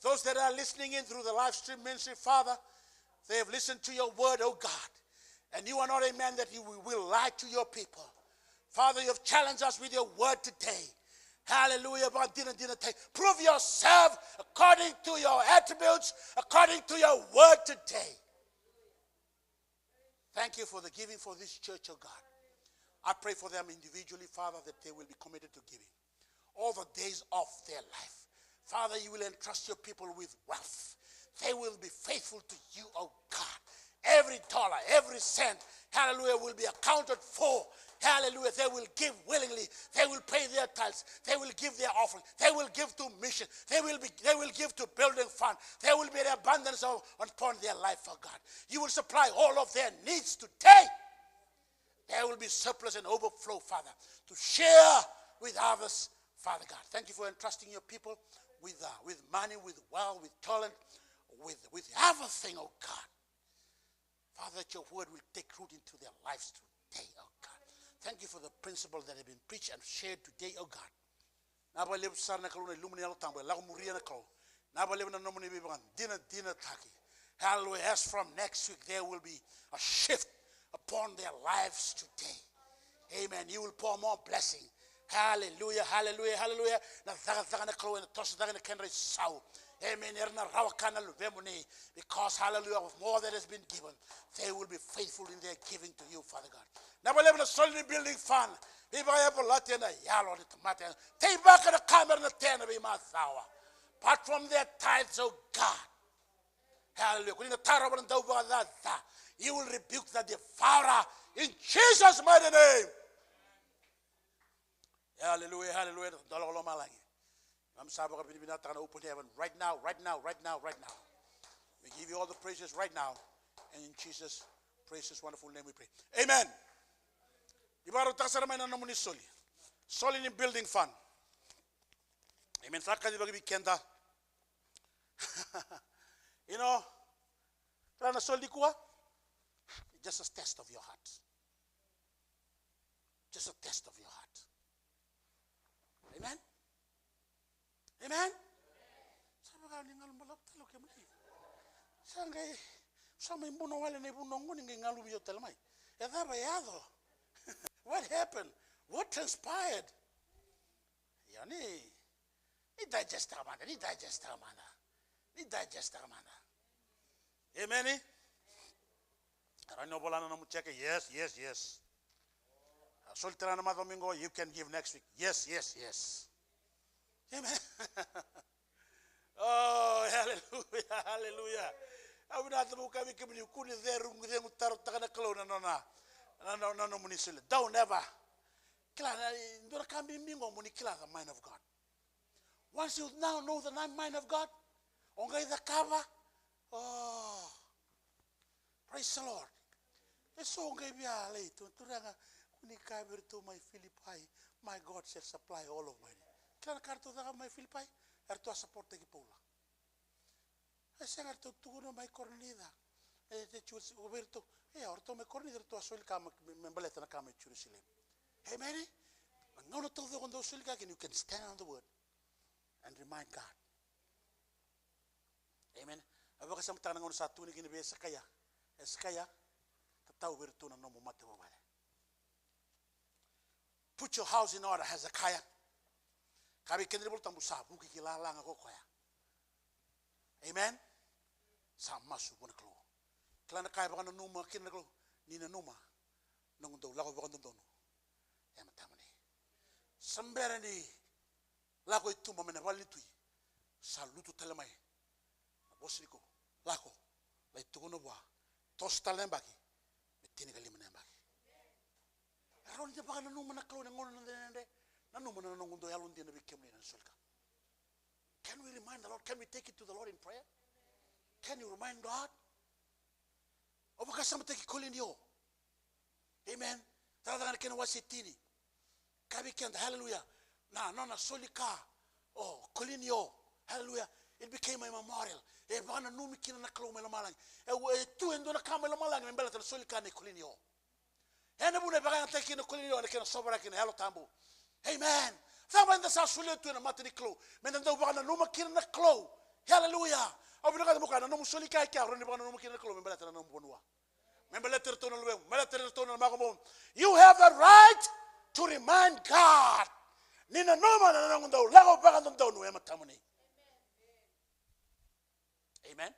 Those that are listening in through the live stream ministry, Father, they have listened to your word, oh God. And you are not a man that you will lie to your people. Father, you have challenged us with your word today. Hallelujah. Vakadinadinataki. Prove yourself according to your attributes, according to your word today. Thank you for the giving for this church, oh God. I pray for them individually, Father, that they will be committed to giving all the days of their life. Father, you will entrust your people with wealth. They will be faithful to you, oh God. Every dollar, every cent, hallelujah, will be accounted for. Hallelujah. They will give willingly. They will pay their tithes. They will give their offering. They will give to mission. They will be, they will give to building fund. There will be an abundance of, upon their life, oh God. You will supply all of their needs today. There will be surplus and overflow, Father, to share with others, Father God. Thank you for entrusting your people with, uh, with money, with wealth, with talent, with, with everything, oh God. Father, that your word will take root into their lives today, oh God. Thank you for the principle that have been preached and shared today, oh God. Na vakalevu sara na Kalou na ilumu ni Yalo Tabu e lako muria na Kalou. Na vakalevu na nomuni veivakadinadinataki. Hallelujah. As from next week, there will be a shift upon their lives today. Amen. You will pour more blessing. Hallelujah, hallelujah, hallelujah. Na cakacaka na Kalou ena toso cake na kedra isau. Amen. Era na rawa ka na luvemuni. Because, hallelujah, of more that has been given, they will be faithful in their giving to you, Father God. Na vakalevu na soli ni building fund, veivakayavalati ena yalo ni tamata, teivaka na kamera na tena veimacawa. Apart from their tithes, oh God, Hallelujah. Ko ni na tarova na dauvakacaca. You will rebuke the devourer in Jesus' mighty name. Hallelujah, hallelujah. Dolaga lomalagi. Keimami sa vakavinavinakataka na open heaven right now, right now, right now, right now. We give you all the praises right now. And in Jesus' precious, wonderful name we pray. Amen. Ni vakarautaka sara mai na nomuni soli. Soli ni building fund. Amen. Sa kaci vakavei keda. You know, ra na soli nikua. Just a test of your heart. Just a test of your heart. Amen. Amen. Sa vaka ni galu balavu tale o kemuni. Sa qai, sa mai buna wale na ivunau qo ni qai galu vei au tale mai. E cava e yaco? What happened? What transpired? Ia ni, ni digest taka mada, ni digest taka mada. Ni digest taka mada. Amen. Rani o vola na nomu cheke, yes, yes, yes. A soli tara na macawa mai qo, you can give next week. Yes, yes, yes. Amen. Oh, hallelujah, hallelujah. Au vinakata meu kaya vei kemuni, kua ni cegu, cegu tarotaka na Kalou na nona, na, na, na nomuni soli. Don't ever. Kila, na, dua na ka bibi qo mo ni kila the mind of God. Once you now know the ni-, mind of God, o qai cakava. Oh, praise the Lord. E so qai via lai tu, Turaga, ko ni kaya vei iratou mai Filipai, my God shall supply all of my need. Kila na ka ratou cakava mai Filipai, eratou a supporttaki Paula. E sega, eratou tukuna mai Korinica. E, e, o vei iratou, e, o iratou mai Korinica, eratou a soli ka me, me, me baleta na ka mai Jerusalem. Amen. Na gauna taucoko dau soli ka kina, you can stand on the word and remind God. Amen. Au vakasamataka na gauna sa tukuni kina vei Esekaia. Esekaia, tatau vei iratou na nomu matavuvale. Put your house in order, Hezekiah. Ka vei keda na iVolatabu sa vuki ki lalaga ko koya. Amen. Sa masu vua na Kalou. Kila na ka e vakananuma kina na Kalou. Ni nanuma noqu dau lako vakadodonu e matamuni. Sa bera ni lako i tuba mai na vale ni tui. Sa lutu tale mai na vosa ni Kalou. Lako, lai tukuna vua. Toso tale na yabaki me tinikalima na yabaki. E rawa ni da vakananuma na Kalou ena gauna ni dredre. Nanuma na noqu dau yalodina vei kemuni na solika. Can we remind the Lord? Can we take it to the Lord in prayer? Can you remind God? Au vakasamataki Kolinio. Amen. Cakacaka na kena wase tini. Ka vei keda, hallelujah. Na nona solika o Kolinio, hallelujah. It became a memorial. E vakananumi kina na Kalou mai lomalagi. E, e tu e dua na ka mai lomalagi me baleta na solika nei Kolinio. Ena vuna e vakayagataki kina o Kolinio ena kena sovaraki na Yalo Tabu. Amen. Cava eda sa solia tu ena mata ni Kalou? Meda dau vakananuma kina na Kalou. Hallelujah. Au vinakata meu kaya na nomu solika e kea, rawa ni vakananuma kina na Kalou me baleta na nomu vanua. Me baleta iratou na luvemu, me baleta iratou na makubumu. You have the right to remind God. Ni nanuma na noqu dau lako vakadodonu e matamuni. Amen.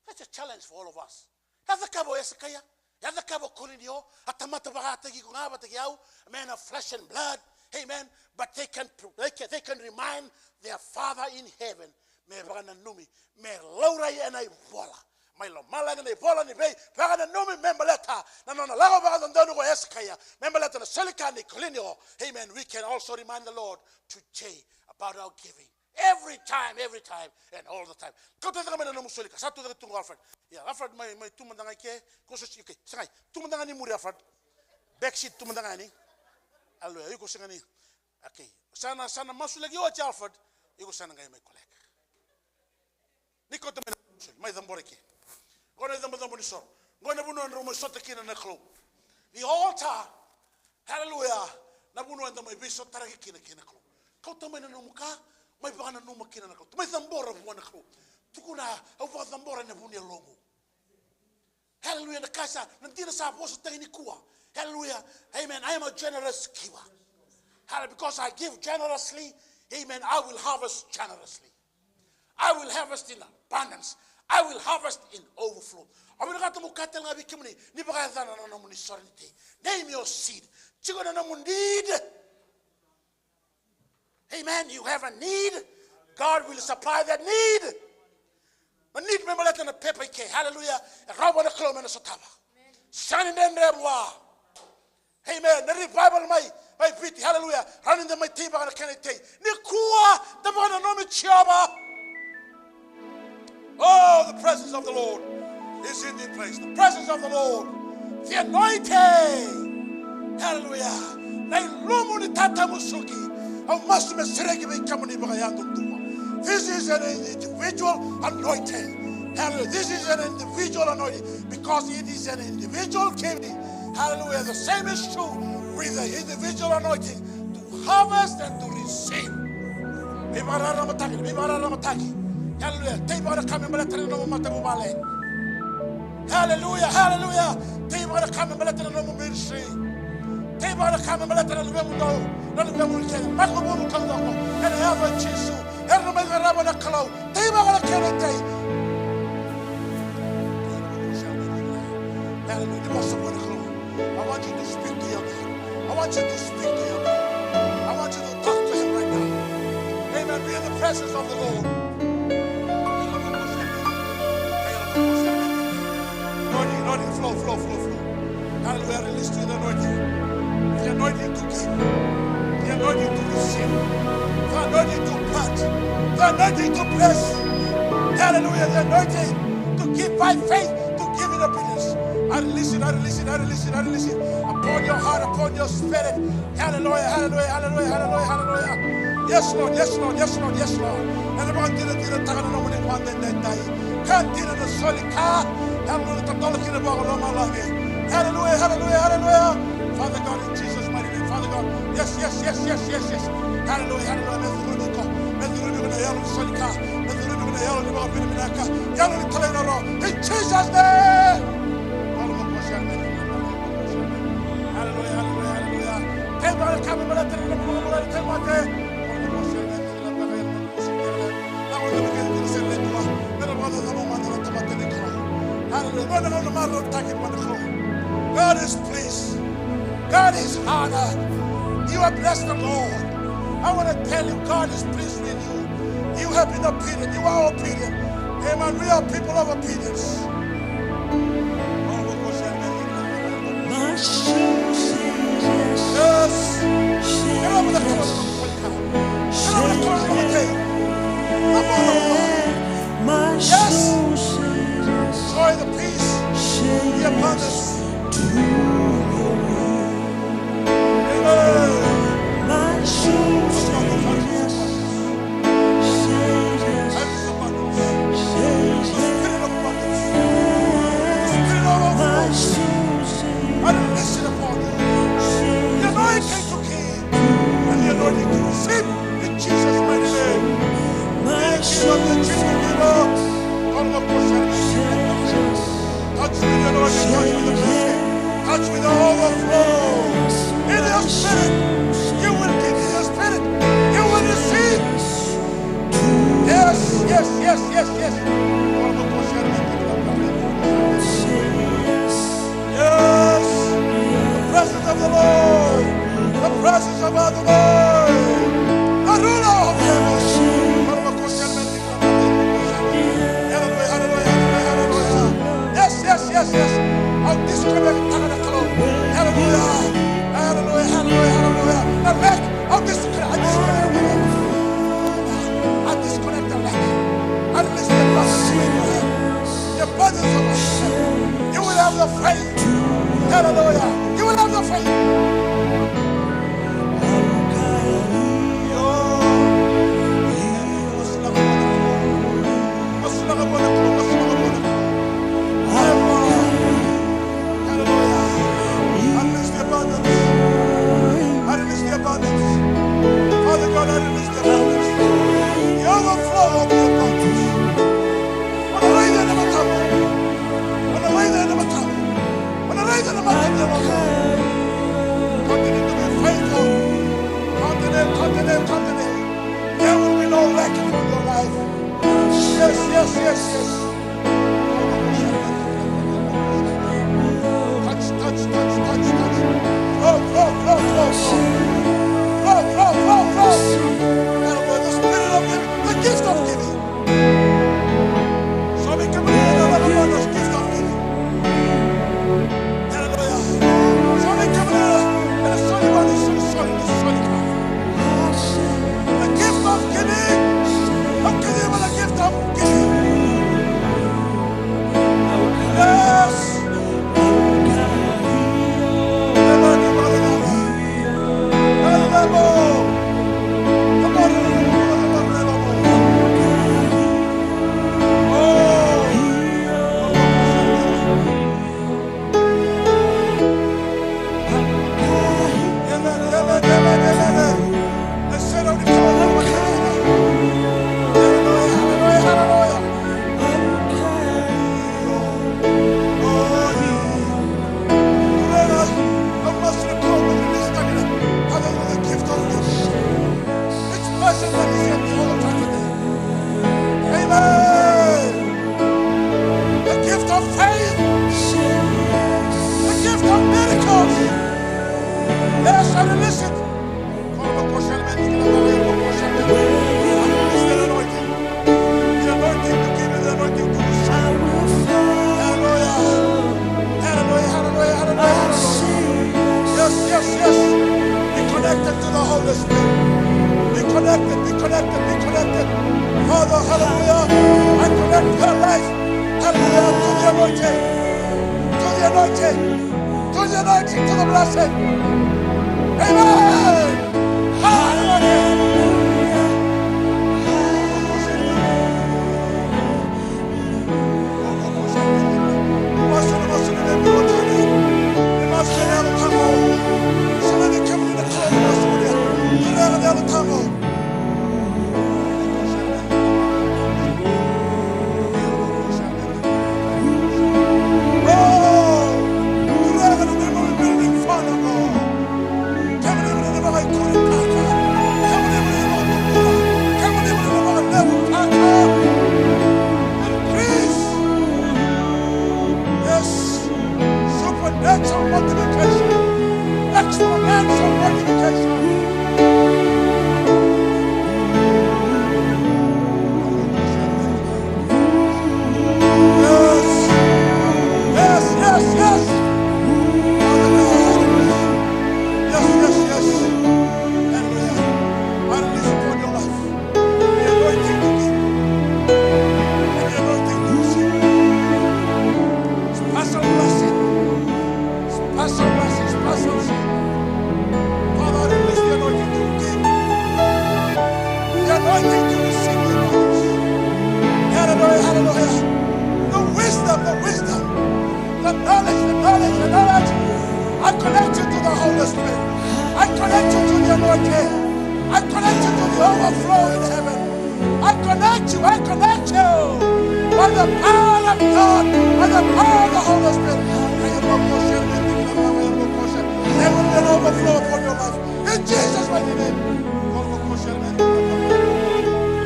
That's a challenge for all of us. E a cakava o Esekaia, e a cakava o Kolinio, a tamata vakataki iko ga vakataki au, a man of flesh and blood. Amen. But they can, they can, they can remind their Father in heaven. Me vakananumi, me laurai ena ivola. Mai lomalagi na ivola ni veivakananumi me baleta na nona lako vakadodonu ko Esekaia, me baleta na solika nei Kolinio. Amen. We can also remind the Lord today about our giving. Every time, every time, and all the time. Kauta cake mai na nomu solika. Sa tu cake tu qo, Alfred. Ia, Alfred, mai, mai tu mada ga i ke. Ko so, okay, sa qai. Tu mada ga ni muri, Alfred. Back seat tu mada ga yani. Aleluya, iko sega ni. Okay. Sa na, sa na masulaki oti, Alfred. Iko sa na qai mai collect. Ni kauta mai na nomu soli, mai cabora i ke. Qo na icabocabo ni soro. Qo na vanua drau mai sota kina na Kalou. The altar. Hallelujah. Na vanua eda mai veisotaraki kina kei na Kalou. Kauta mai na nomu ka, mai vakananuma kina na Kalou. Mai cabora vua na Kalou. Tukuna, au vakacabora ena vu ni yaloqu. Hallelujah. Na ka sa, na dina sa vosataki nikua. Hallelujah. Amen. I am a generous giver. Hallelujah. Because I give generously, amen, I will harvest generously. I will harvest in abundance. I will harvest in overflow. Au vinakata meu kaya tale ga vei kemuni, ni vakayacana na nomuni sorenitei. Name your seed. Tiko na nomu need. Amen. You have a need. God will supply that need. Na need me baleta na pepa i ke. Hallelujah. E rawa na Kalou me na sotava. Sega ni dredre vua. Amen. Na revival mai, mai Viti. Hallelujah. Rawa ni da mai teivaka na kena itei. Nikua, da vakananumi Jiova. Oh, the presence of the Lord is in this place. The presence of the Lord. The anointing. Hallelujah. Na ilumu ni tatamusuki. Au masu me sereki vei kemuni vakayadudua. This is an individual anointing. Hallelujah. This is an individual anointing because it is an individual giving. Hallelujah. The same is true with the individual anointing to harvest and to receive. Veivakararamataki, veivakararamataki. Hallelujah. Teivaka na ka me baleta na nomu matavuvale. Hallelujah, hallelujah. Teivaka na ka me baleta na nomu ministry. Teivaka na ka me baleta na luvemudou, na luvemudou kece. Makububu taucoko ena yaca i Jisu. Era na mai qarava na Kalou. Teivaka na kena itei. Hallelujah. Ni vosa vua na Kalou. I want you to speak to your God. I want you to speak to your God. I want you to talk to him right now. Amen. Be in the presence of the Lord. Anointing, anointing, flow, flow, flow, flow. Hallelujah. Release the anointing. The anointing to give. The anointing to receive. The anointing to plant. The anointing to bless. Hallelujah. The anointing to give by faith, to give in obedience. I release it, I release it, I release it, I release it upon your heart, upon your spirit. Hallelujah, hallelujah, hallelujah, hallelujah, hallelujah. Yes, Lord, yes, Lord, yes, Lord, yes, Lord. Ena vakadinadinataka na nomuni vakadeitaki. Ka dina na soli ka. Hallelujah, tadola kina vakalomalagi. Hallelujah, hallelujah, hallelujah. Father God, in Jesus' mighty name, Father God. Yes, yes, yes, yes, yes, yes. Hallelujah, hallelujah. Me curu tiko, me curu tiko na yalo ni soli ka. Me curu tiko na yalo ni vakavinavinaka. Yalo ni talairawarawa. In Jesus' name. Hallelujah, hallelujah, hallelujah. Teivaka na ka me baleta na nomu loloma, teivaka. Hallelujah. God is pleased. God is honored. You have blessed the Lord. I want to tell you, God is pleased with you. You have been obedient. You are obedient. Amen. We are people of obedience. Yes. Get over the cross. Get over the cross. Yes. Enjoy the peace, the abundance. Amen. That is abundance. The spirit of abundance. The spirit of overflow. I release it upon you. The anointing to give and the anointing to receive in Jesus' mighty name. Be a king of the kingdom. Touch with the anointing, touch with the blessing, touch with the overflow. In your spirit, you will give. In your spirit, you will receive. Yes, yes, yes, yes, yes. Yes. The presence of the Lord. The presence of Adonai. The ruler of heaven. Hallelujah, hallelujah, hallelujah, hallelujah. Yes, yes, yes, yes. Au disconnect taka na Kalou. Hallelujah. Hallelujah, hallelujah, hallelujah. Na lack, au disconnect, I disconnect. I disconnect the lack. I release the abundance of your head. The abundance of your head. You will have the faith. Hallelujah. You will have the faith. Hallelujah. I release the abundance. I release the abundance. Father God, I release the abundance. The overflow of the abundance. Continue to be faithful. Continue, continue, continue. There will be no lack in your life. Yes, yes, yes, yes. Touch, touch, touch, touch, touch. Flow, flow, flow, flow, flow. Flow, flow, flow, flow. Hallelujah. The spirit of giving, the gift of giving. So Be connected, be connected. Father, hallelujah. I connect her life, hallelujah, to the anointing. To the anointing. To the anointing, to the blessing. Amen. Hallelujah. Increase. Yes. Supernatural multiplication. Exponential multiplication. Yes. Yes, yes, yes. Hallelujah, hallelujah. Yes, yes, yes. Hallelujah. I release upon your life the anointing to give and the anointing to receive. Special blessing. Special blessing, special blessing. Father, I release the anointing to give. The anointing to receive the anointing. Hallelujah, hallelujah. The wisdom, the wisdom. The knowledge, the knowledge, the knowledge. I connect you to the Holy Spirit. I connect you to the anointing. I connect you to the overflow in heaven. I connect you, I connect you. By the power of God, by the power of the Holy Spirit. There will be an overflow upon your life. In Jesus' mighty name.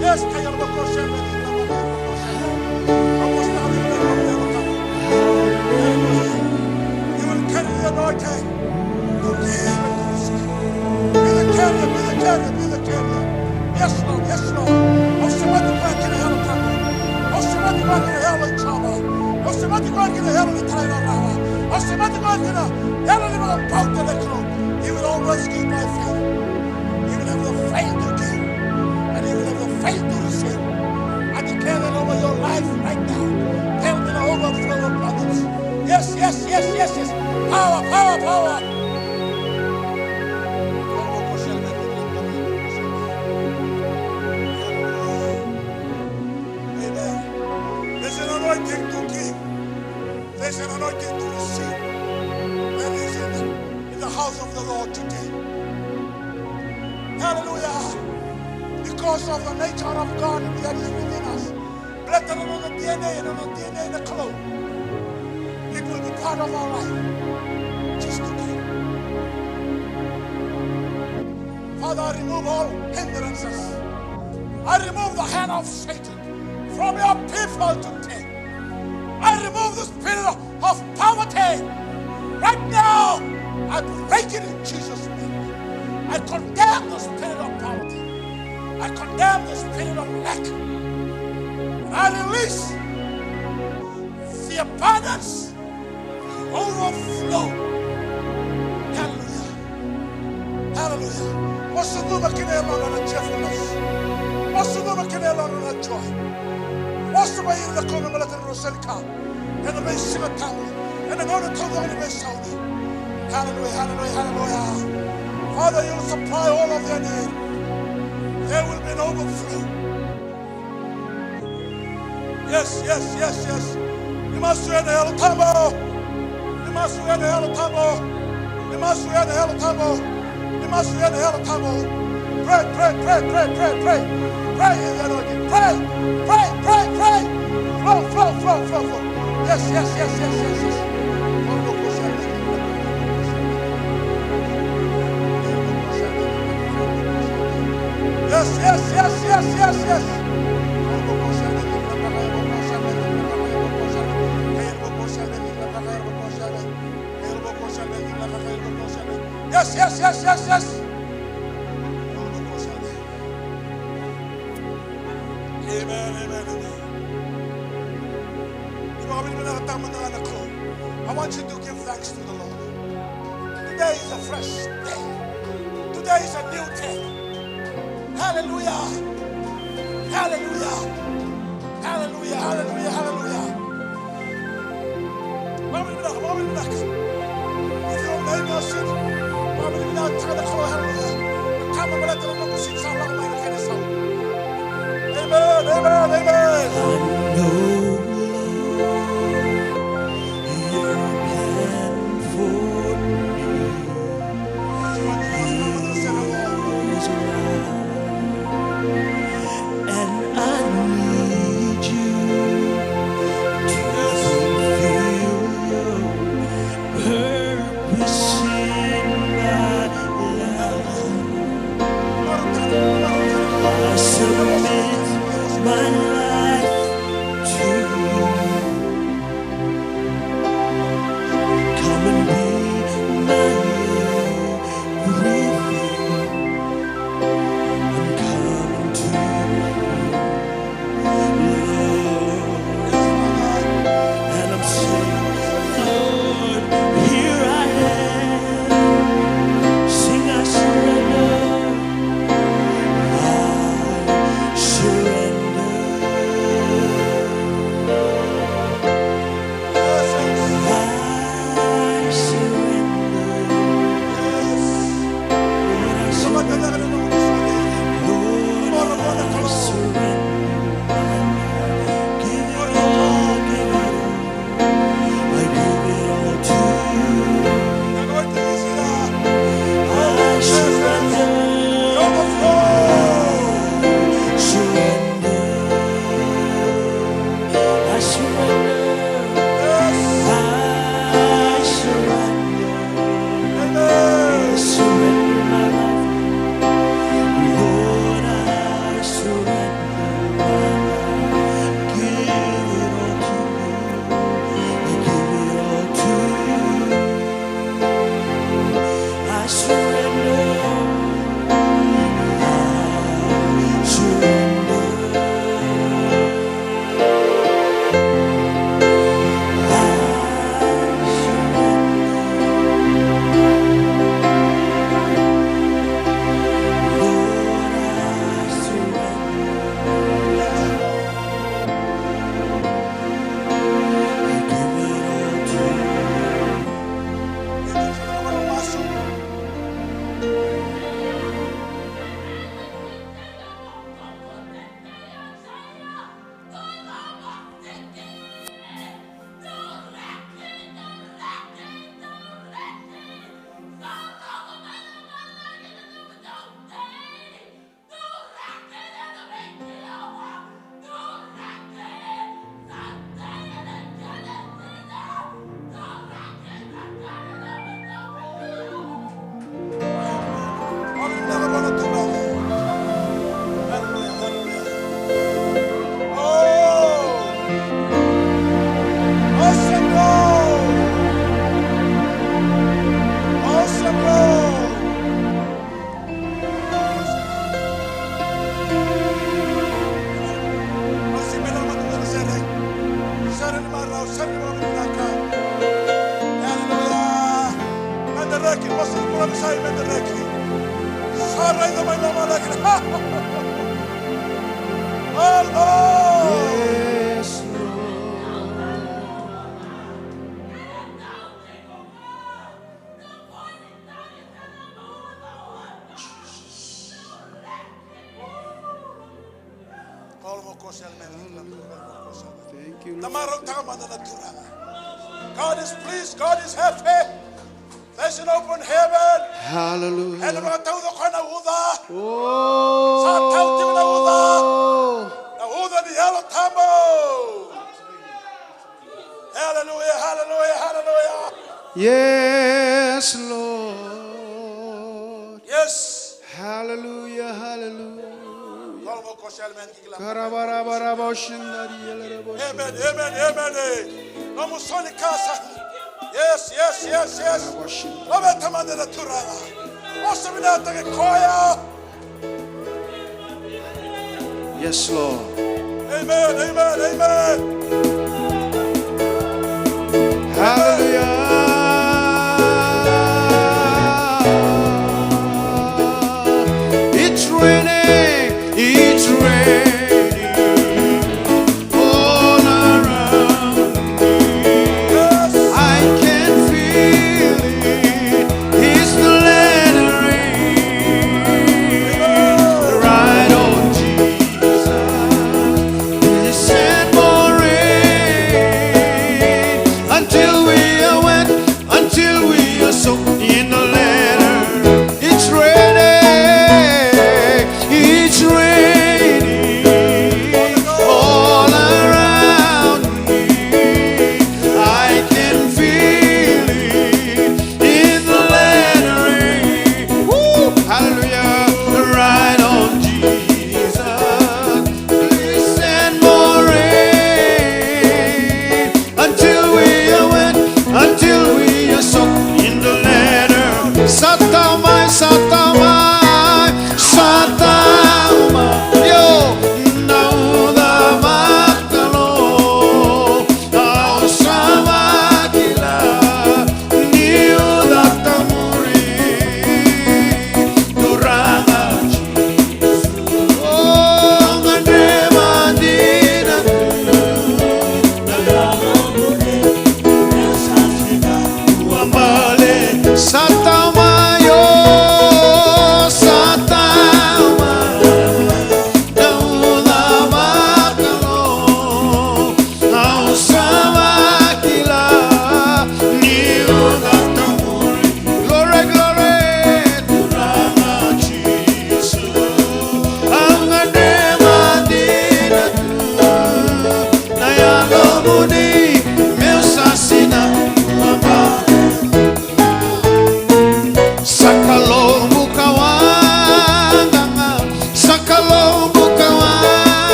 Yes, you will carry the anointing. Be the carrier, be the carrier, be the carrier. Yes, Lord, yes, Lord. Au semati koya ki na Yalo Tabu. Au semati koya ki na yalo ni cava. Au semati koya ki na yalo ni talairawarawa. Au semati koya ki na yalo ni vakabauta na Kalou. He will always give by faith. He will have the faith to give, and he will have the faith to receive. I declare that over your life right now. There will be an overflow of abundance. Yes, yes, yes, yes, yes. Power, power, power. Amen. There's an anointing to give. There's an anointing to receive. There is in, in the house of the Lord today. Hallelujah. Because of the nature of God that is within us. Baleta na noda D N A, na noda D N A na Kalou. It will be part of our life. Just today. Father, I remove all hindrances. I remove the hand of Satan from your people today. I remove the spirit of, of poverty. Right now, I break it in Jesus' name. I condemn the spirit of poverty. I condemn the spirit of lack. And I release the abundance, the overflow. Hallelujah. Hallelujah. Mo sucuma ki na yalodra na cheerfulness. Mo sucuma ki na yalodra na joy. Mo sucuma ira na kona baleta na Roseli ka. Ena veisiga tabu. Ena gauna taucoko ni veisaumi. Hallelujah, hallelujah, hallelujah. Father, you will supply all of their need. There will be an overflow. Yes, yes, yes, yes. Ni masu ena Yalo Tabu. Ni masu ena Yalo Tabu. Ni masu ena Yalo Tabu. Ni masu ena Yalo Tabu. Pray, pray, pray, pray, pray, pray. Pray in the anointing. Pray, pray, pray, pray. Flow, flow, flow, flow, flow. Yes, yes, yes, yes, yes, yes. Yes, yes, yes, yes, yes, yes. Yes, yes, yes, yes, yes. Amen, amen, amen. I want you to give thanks to the Lord. Today is a fresh day. Today is a new day. Hallelujah. Hallelujah. Hallelujah. Hallelujah. Hallelujah. Vakavinavinaka, vakavinavinaka. Iko na imi o sini. Vakavinavinakataka na Kalou, hallelujah. Ka mo baleta na nomu sini sa lako mai na kena isau. Amen, amen, amen. I know, Lord, your plan for me is right, and I need you to fulfill your purpose in my life. I submit my life to you. Come and be my everything. I'm coming to you, Lord. And I'm saying, Lord, here I am. Sing, I surrender. I surrender. I surrender. Lord, I surrender. Lord, I surrender. Give it all, give it all. I give it all to you. I surrender. Surrender. I surrender. I surrender. I surrender my life. Lord, I surrender my life. Give it all to you. I give it all to you. I surrender. I surrender. I surrender. Lord, I surrender. I give it all to you. Sere ni marau, sere ni marau, vinaka. Haleluya. Meda reki, vosa ni parofisai, meda reki. Sa raica mai na maleki. Haleluya. Yes, Lord. Thank you, Lord. Na marautaka mada na Turaga. God is pleased, God is happy. There's an open heaven. Hallelujah. Ena vakatauca o koya na uca. Oh. Sa tau tiko na uca. Na uca ni Yalo Tabu. Hallelujah, hallelujah, hallelujah. Yes, Lord. Yes. Hallelujah, hallelujah. Karabarabaraboshindari. Amen, amen, amen. Vamos, Sony Casa. Yes, yes, yes, yes. Laveta mada na Turaga. Osa vinaka ke koya. Yes, Lord. Amen, amen, amen. Hallelujah. It's raining.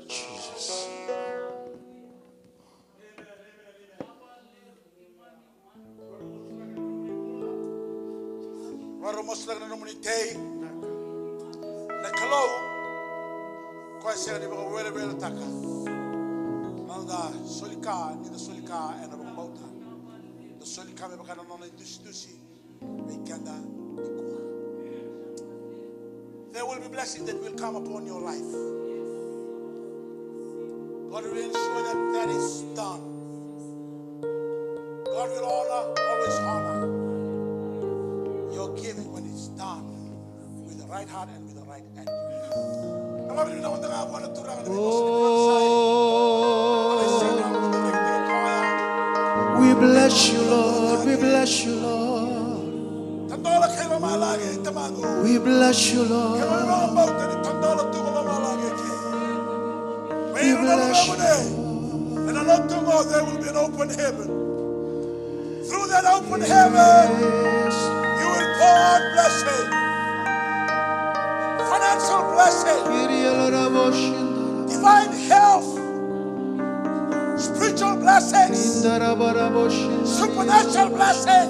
Jesus. Vakarau masulaka na nomuni tei. Na Kalou, koya sega ni vakaweleweletaka. Na noda soli ka, ni da soli ka ena vakabauta. Da soli ka me vaka na nona idusidusi vei keda nikua. There will be blessing that will come upon your life. God will ensure that that is done. God will honor, always honor your giving when it's done with the right heart and with the right attitude. Na vakavinavinaka vua na Turaga na veivosa ni Oh, we bless you, Lord. We bless you, Lord. Tadola kei lomalagi, Tamaqu. We bless you, Lord. Kei na vakabauta ni tadola tu ko lomalagi eke. We bless you. Ena lotu qo, there will be an open heaven. Through that open heaven, you will pour out blessing, financial blessing, divine health, spiritual blessings, supernatural blessing.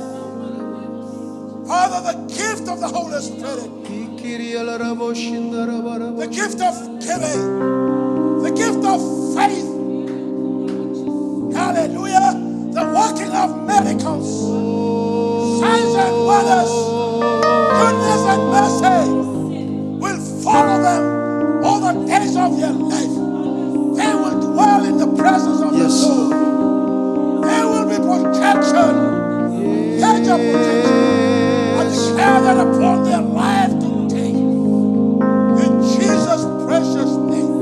Father, the gift of the Holy Spirit, the gift of giving, the gift of faith. Hallelujah. The working of miracles, signs and wonders, goodness and mercy will follow them all the days of their life. They will dwell in the presence of the Lord. There will be protection, hedge of protection. I declare that upon their life today. In Jesus' precious name.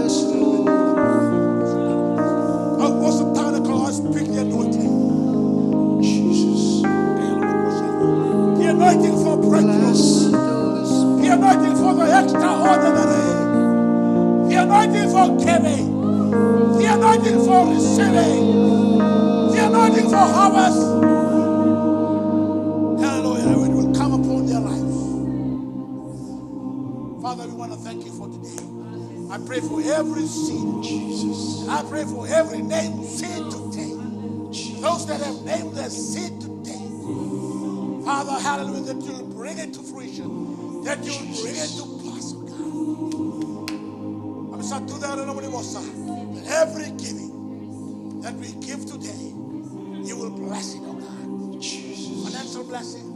Yes, Lord. I was a Tana, I speak the anointing. Jesus. The anointing for breakthrough. The anointing for the extraordinary. The anointing for giving. The anointing for receiving. The anointing for harvest. Hallelujah. It will come upon their life. Father, we want to thank you for today. I pray for every seed. Jesus. I pray for every name seed today. Jesus. Those that have named their seed today. Father, hallelujah, that you'll bring it to fruition, that you'll bring it to pass, oh God. Au sa tu cake na nomuni vosa. Every giving that we give today, you will bless it, oh God. Jesus. Financial blessing,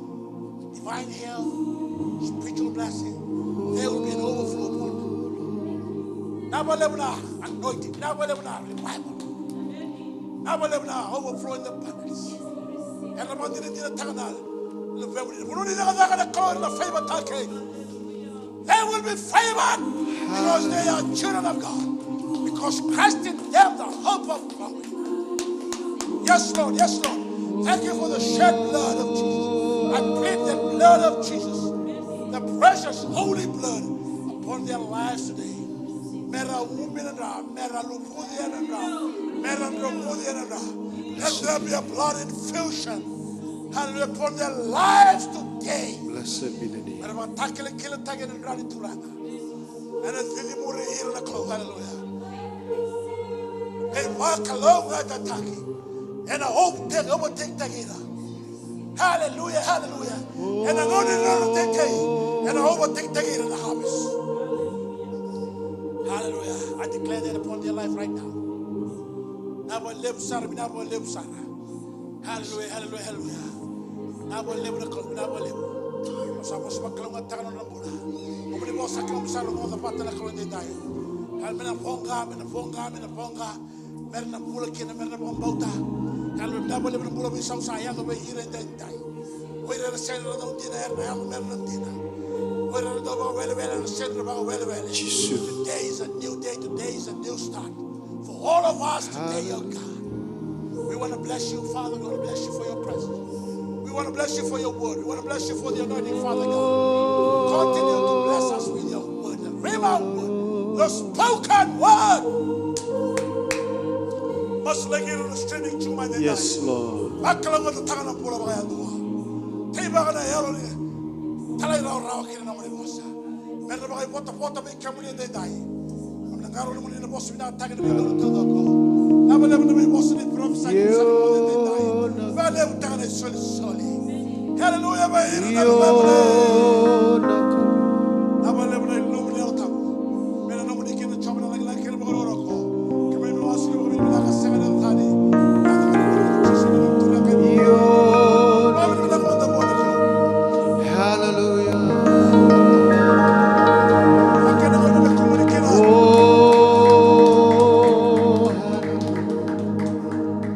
divine health, spiritual blessing. There will be an overflow upon you. Vinaka vakalevu na anointing, vinaka vakalevu na revival. Vinaka vakalevu na overflow in the abundance. Era vakadinadinataka na luvemuni. Vanua ni cakacaka na Kalou era na favour-taki. They will be favoured because they are children of God. Because Christ in them, the hope of glory. Yes, Lord. Yes, Lord. Thank you for the shed blood of Jesus. I plead the blood of Jesus, the precious holy blood upon their lives today. Mera ubi na dra, mera luvuci ena dra, mera dromuci ena dra. Let there be a blood infusion. Hallelujah. Upon their lives today. Blessed be the name. Mera vakatakilakilataki ena dra ni Turaga. Ena cici muri ira na Kalou. Hallelujah. Ei vakalougatataki. Ena overtake, overtake-taki ira. Hallelujah, hallelujah. Ena gauna ni rara teitei, ena overtake-taki ira na harvest. Hallelujah. I declare that upon their life right now. Vinaka vakalevu sara, vinaka vakalevu sara. Hallelujah, hallelujah, hallelujah. Vinaka vakalevu na Kalou, vinaka vakalevu. Au sa vosa vakalougatataka na nona bula. Nomuni vosa Kalou, au sa rogoca vata na Kalou edaidai. Hallelujah, me na voqa, me na voqa, me na voqa. Mera na bula kina, mera na vakabauta. Hallelujah, vinaka vakalevu na bula veisau sa yaco vei ira edaidai. O ira era sega ni dau dina, era na yaco mera na dina. O ira era dau vakawelewele, era sega ni vakawelewele. Jesus. Today is a new day, today is a new start. For all of us today, oh God. We want to bless you, Father. We want to bless you for your presence. We want to bless you for your word. We want to bless you for the anointing, Father God. Continue to bless us with your word, the rhema word, the spoken word. Masulaki ira na streaming tu mai. Yes, Lord. Vakalougatataka na bula vakayadua. Teivaka na yalo ni Talairawarawa kei na nomuni vosa. Me ra vakaivotavota vei kemuni edaidai. Au na qarauna nomuni na vosa vinakataki na veigauna taucoko. Vinaka vakalevu na veivosa ni parofisai ni sa na vosa edaidai. Vinaka vakalevu tale na isolisoli. Haleluya, vei ira na luvemuni. Vinaka vakalevu na ilumu ni Yalo Tabu. Me na nomuni kina na Jiova na lagilagi kei na vakarokoroko. Kemuni na wasei, kemuni na vinaka sega ni yacani. Vinaka vakalevu na Jisu na nomuni Turaga. Io. Vinaka vakalevu na Turaga. Hallelujah.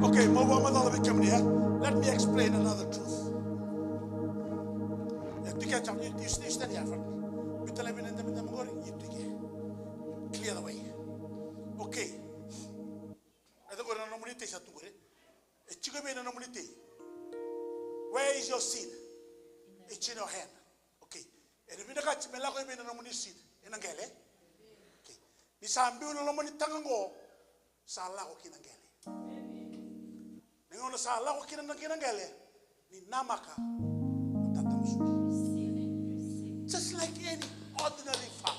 Okay, meu vakamacala vei kemuni, e? Let me explain another truth. E, tu ke, you, you, you stand here, Frank. Biuta laivi na dabedabe qori, you tu ke. Clear the way. Okay. E, qori na nomuni tei sa tu qori. E tiko vei na nomuni tei? Where is your seed? It's in your hand. Okay. E na vinakati me lako i vei na nomuni seed? E na qele. Okay. Ni sa biu na loma ni taga qo, sa lako ki na qele. Ni gauna sa lako kina na, ki na qele, ni namaka na tatamusuki. Just like any ordinary farm.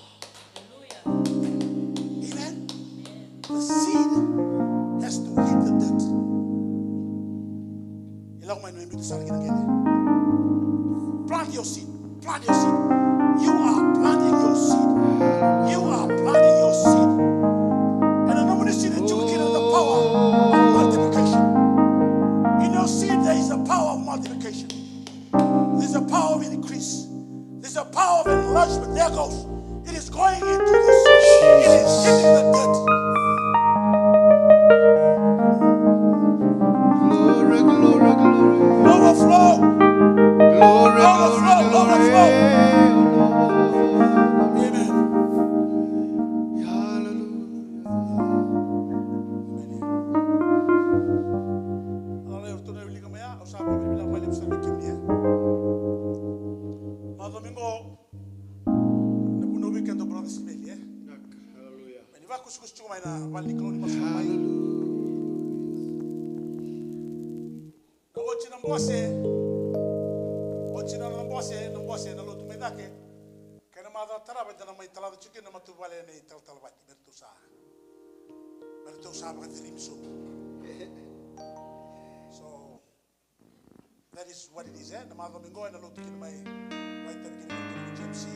Amen. The seed has to hit the dirt. E lako mai na biuta sara ki na qele. Plant your seed. Plant your seed. You are planting your seed. You are planting your seed. And the nomuni seed is tiko kina the power of multiplication. In your seed there is a power of multiplication. There's a power of increase. There's a power of enlargement. There goes. It is going into this. It is hitting the dirt. Glory, glory, glory. Overflow. Glory, overflow, glory, overflow. Glory. Amen. Hallelujah. Hallelujah. Ratou na wilika mai ya, au sa vakavinavinaka vakalevu sara vei kemuni, e. Macawa mai qo, na vunau vei keda, brother Smeli, e. Hallelujah. Ni vakusakusa tiko mai na vale ni Kalou ni masu mai. Hallelujah. Na oti na bose, oti na, na bose, na bose na lotu mai cake. Kei na macawa tarava eda na mai talaca tiko kina na matavuvale nei Talatalavati, me ratou sa, me ratou sa vakaceremi sobu. So, that is what it is, e? Na macawa mai qo ena lotu kina mai, mai tavi kina mai G M C.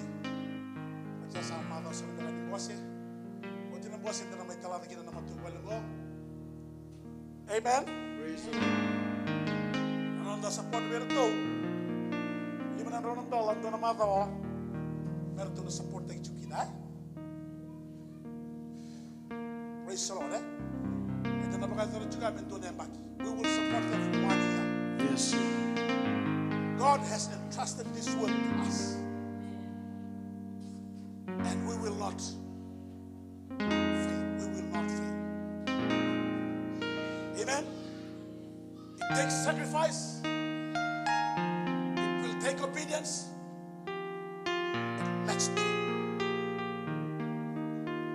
Oti ya sa macawa sa na ni bose. Oti na bose eda na mai talaca kina na matavuvale qo. Amen. Praise the Lord. Na noda support vei iratou. Lima na drau na dola, dua na macawa. Me ratou na support taki tiko kina, e? Praise the Lord, e? Eda na vakayacora tiko ga me dua na yabaki. We will support them for one year. Yes, sir. God has entrusted this work to us. And we will not fail. We will not fail. Amen. It takes sacrifice. It will take obedience. Let's do it.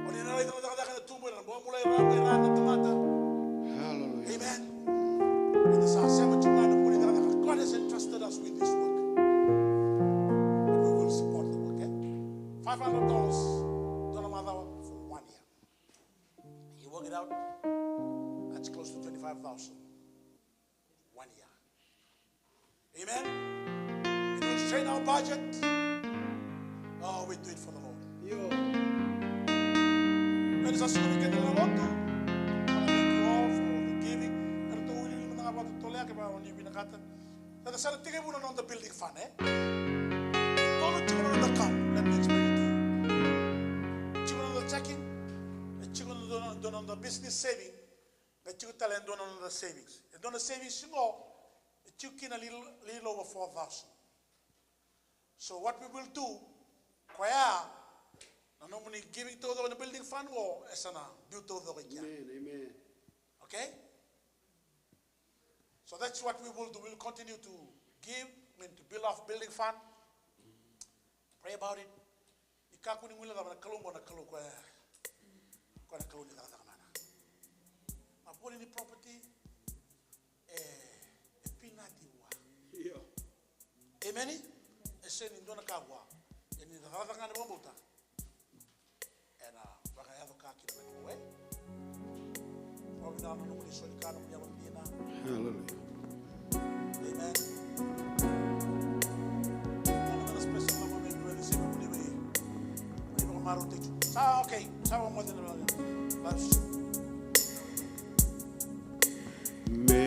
O ni na raica na cakacaka ena tubu, ena bobula, ena raica na tamata. Hallelujah. Amen. Eda sa sema tiko ga na vuli cakacaka. God has entrusted us with this work. But we will support the work, eh? Five hundred dollars, dua na macawa for one year. You work it out, that's close to twenty-five thousand. One year. Amen. It will strain our budget. Oh, we do it for the Lord. Io. Ena sa suka vei keda na lotu. Thank you all for the giving. Eratou wiliwili mada ga vakatotolo ya, kevaka o ni vinakata. Sa da sa na tekivu na noda building fund, e? Tolu tiko na noda account. Let me explain it to you. Tiko na noda checking. Tiko na noda, noda business saving. Qai tiko tale e dua na noda savings. E dua na savings qo, e tiko kina li, little over four thousand. So what we will do, koya, na nomuni giving taucoko na building fund qo, e sa na biu taucoko i kea. Amen, amen. Okay? So that's what we will do. We'll continue to give, I mean, to build off building fund. Pray about it. Ni kakua ni guilecava na Kalou qo, na Kalou koya, koya na Kalou ni cakacaka mana. Na voli ni property, e, e pinati vua. Io. Amen? E sega ni dua na ka vua. Ia ni cakacaka ga na vakabauta, ena vakayaco ka kina na Kalou, e. Vakavinaka na nomuni soli ka, nomuni yalo dina. Hallelujah. Amen. Sa, okay. Sa vakamoce na vaka. Me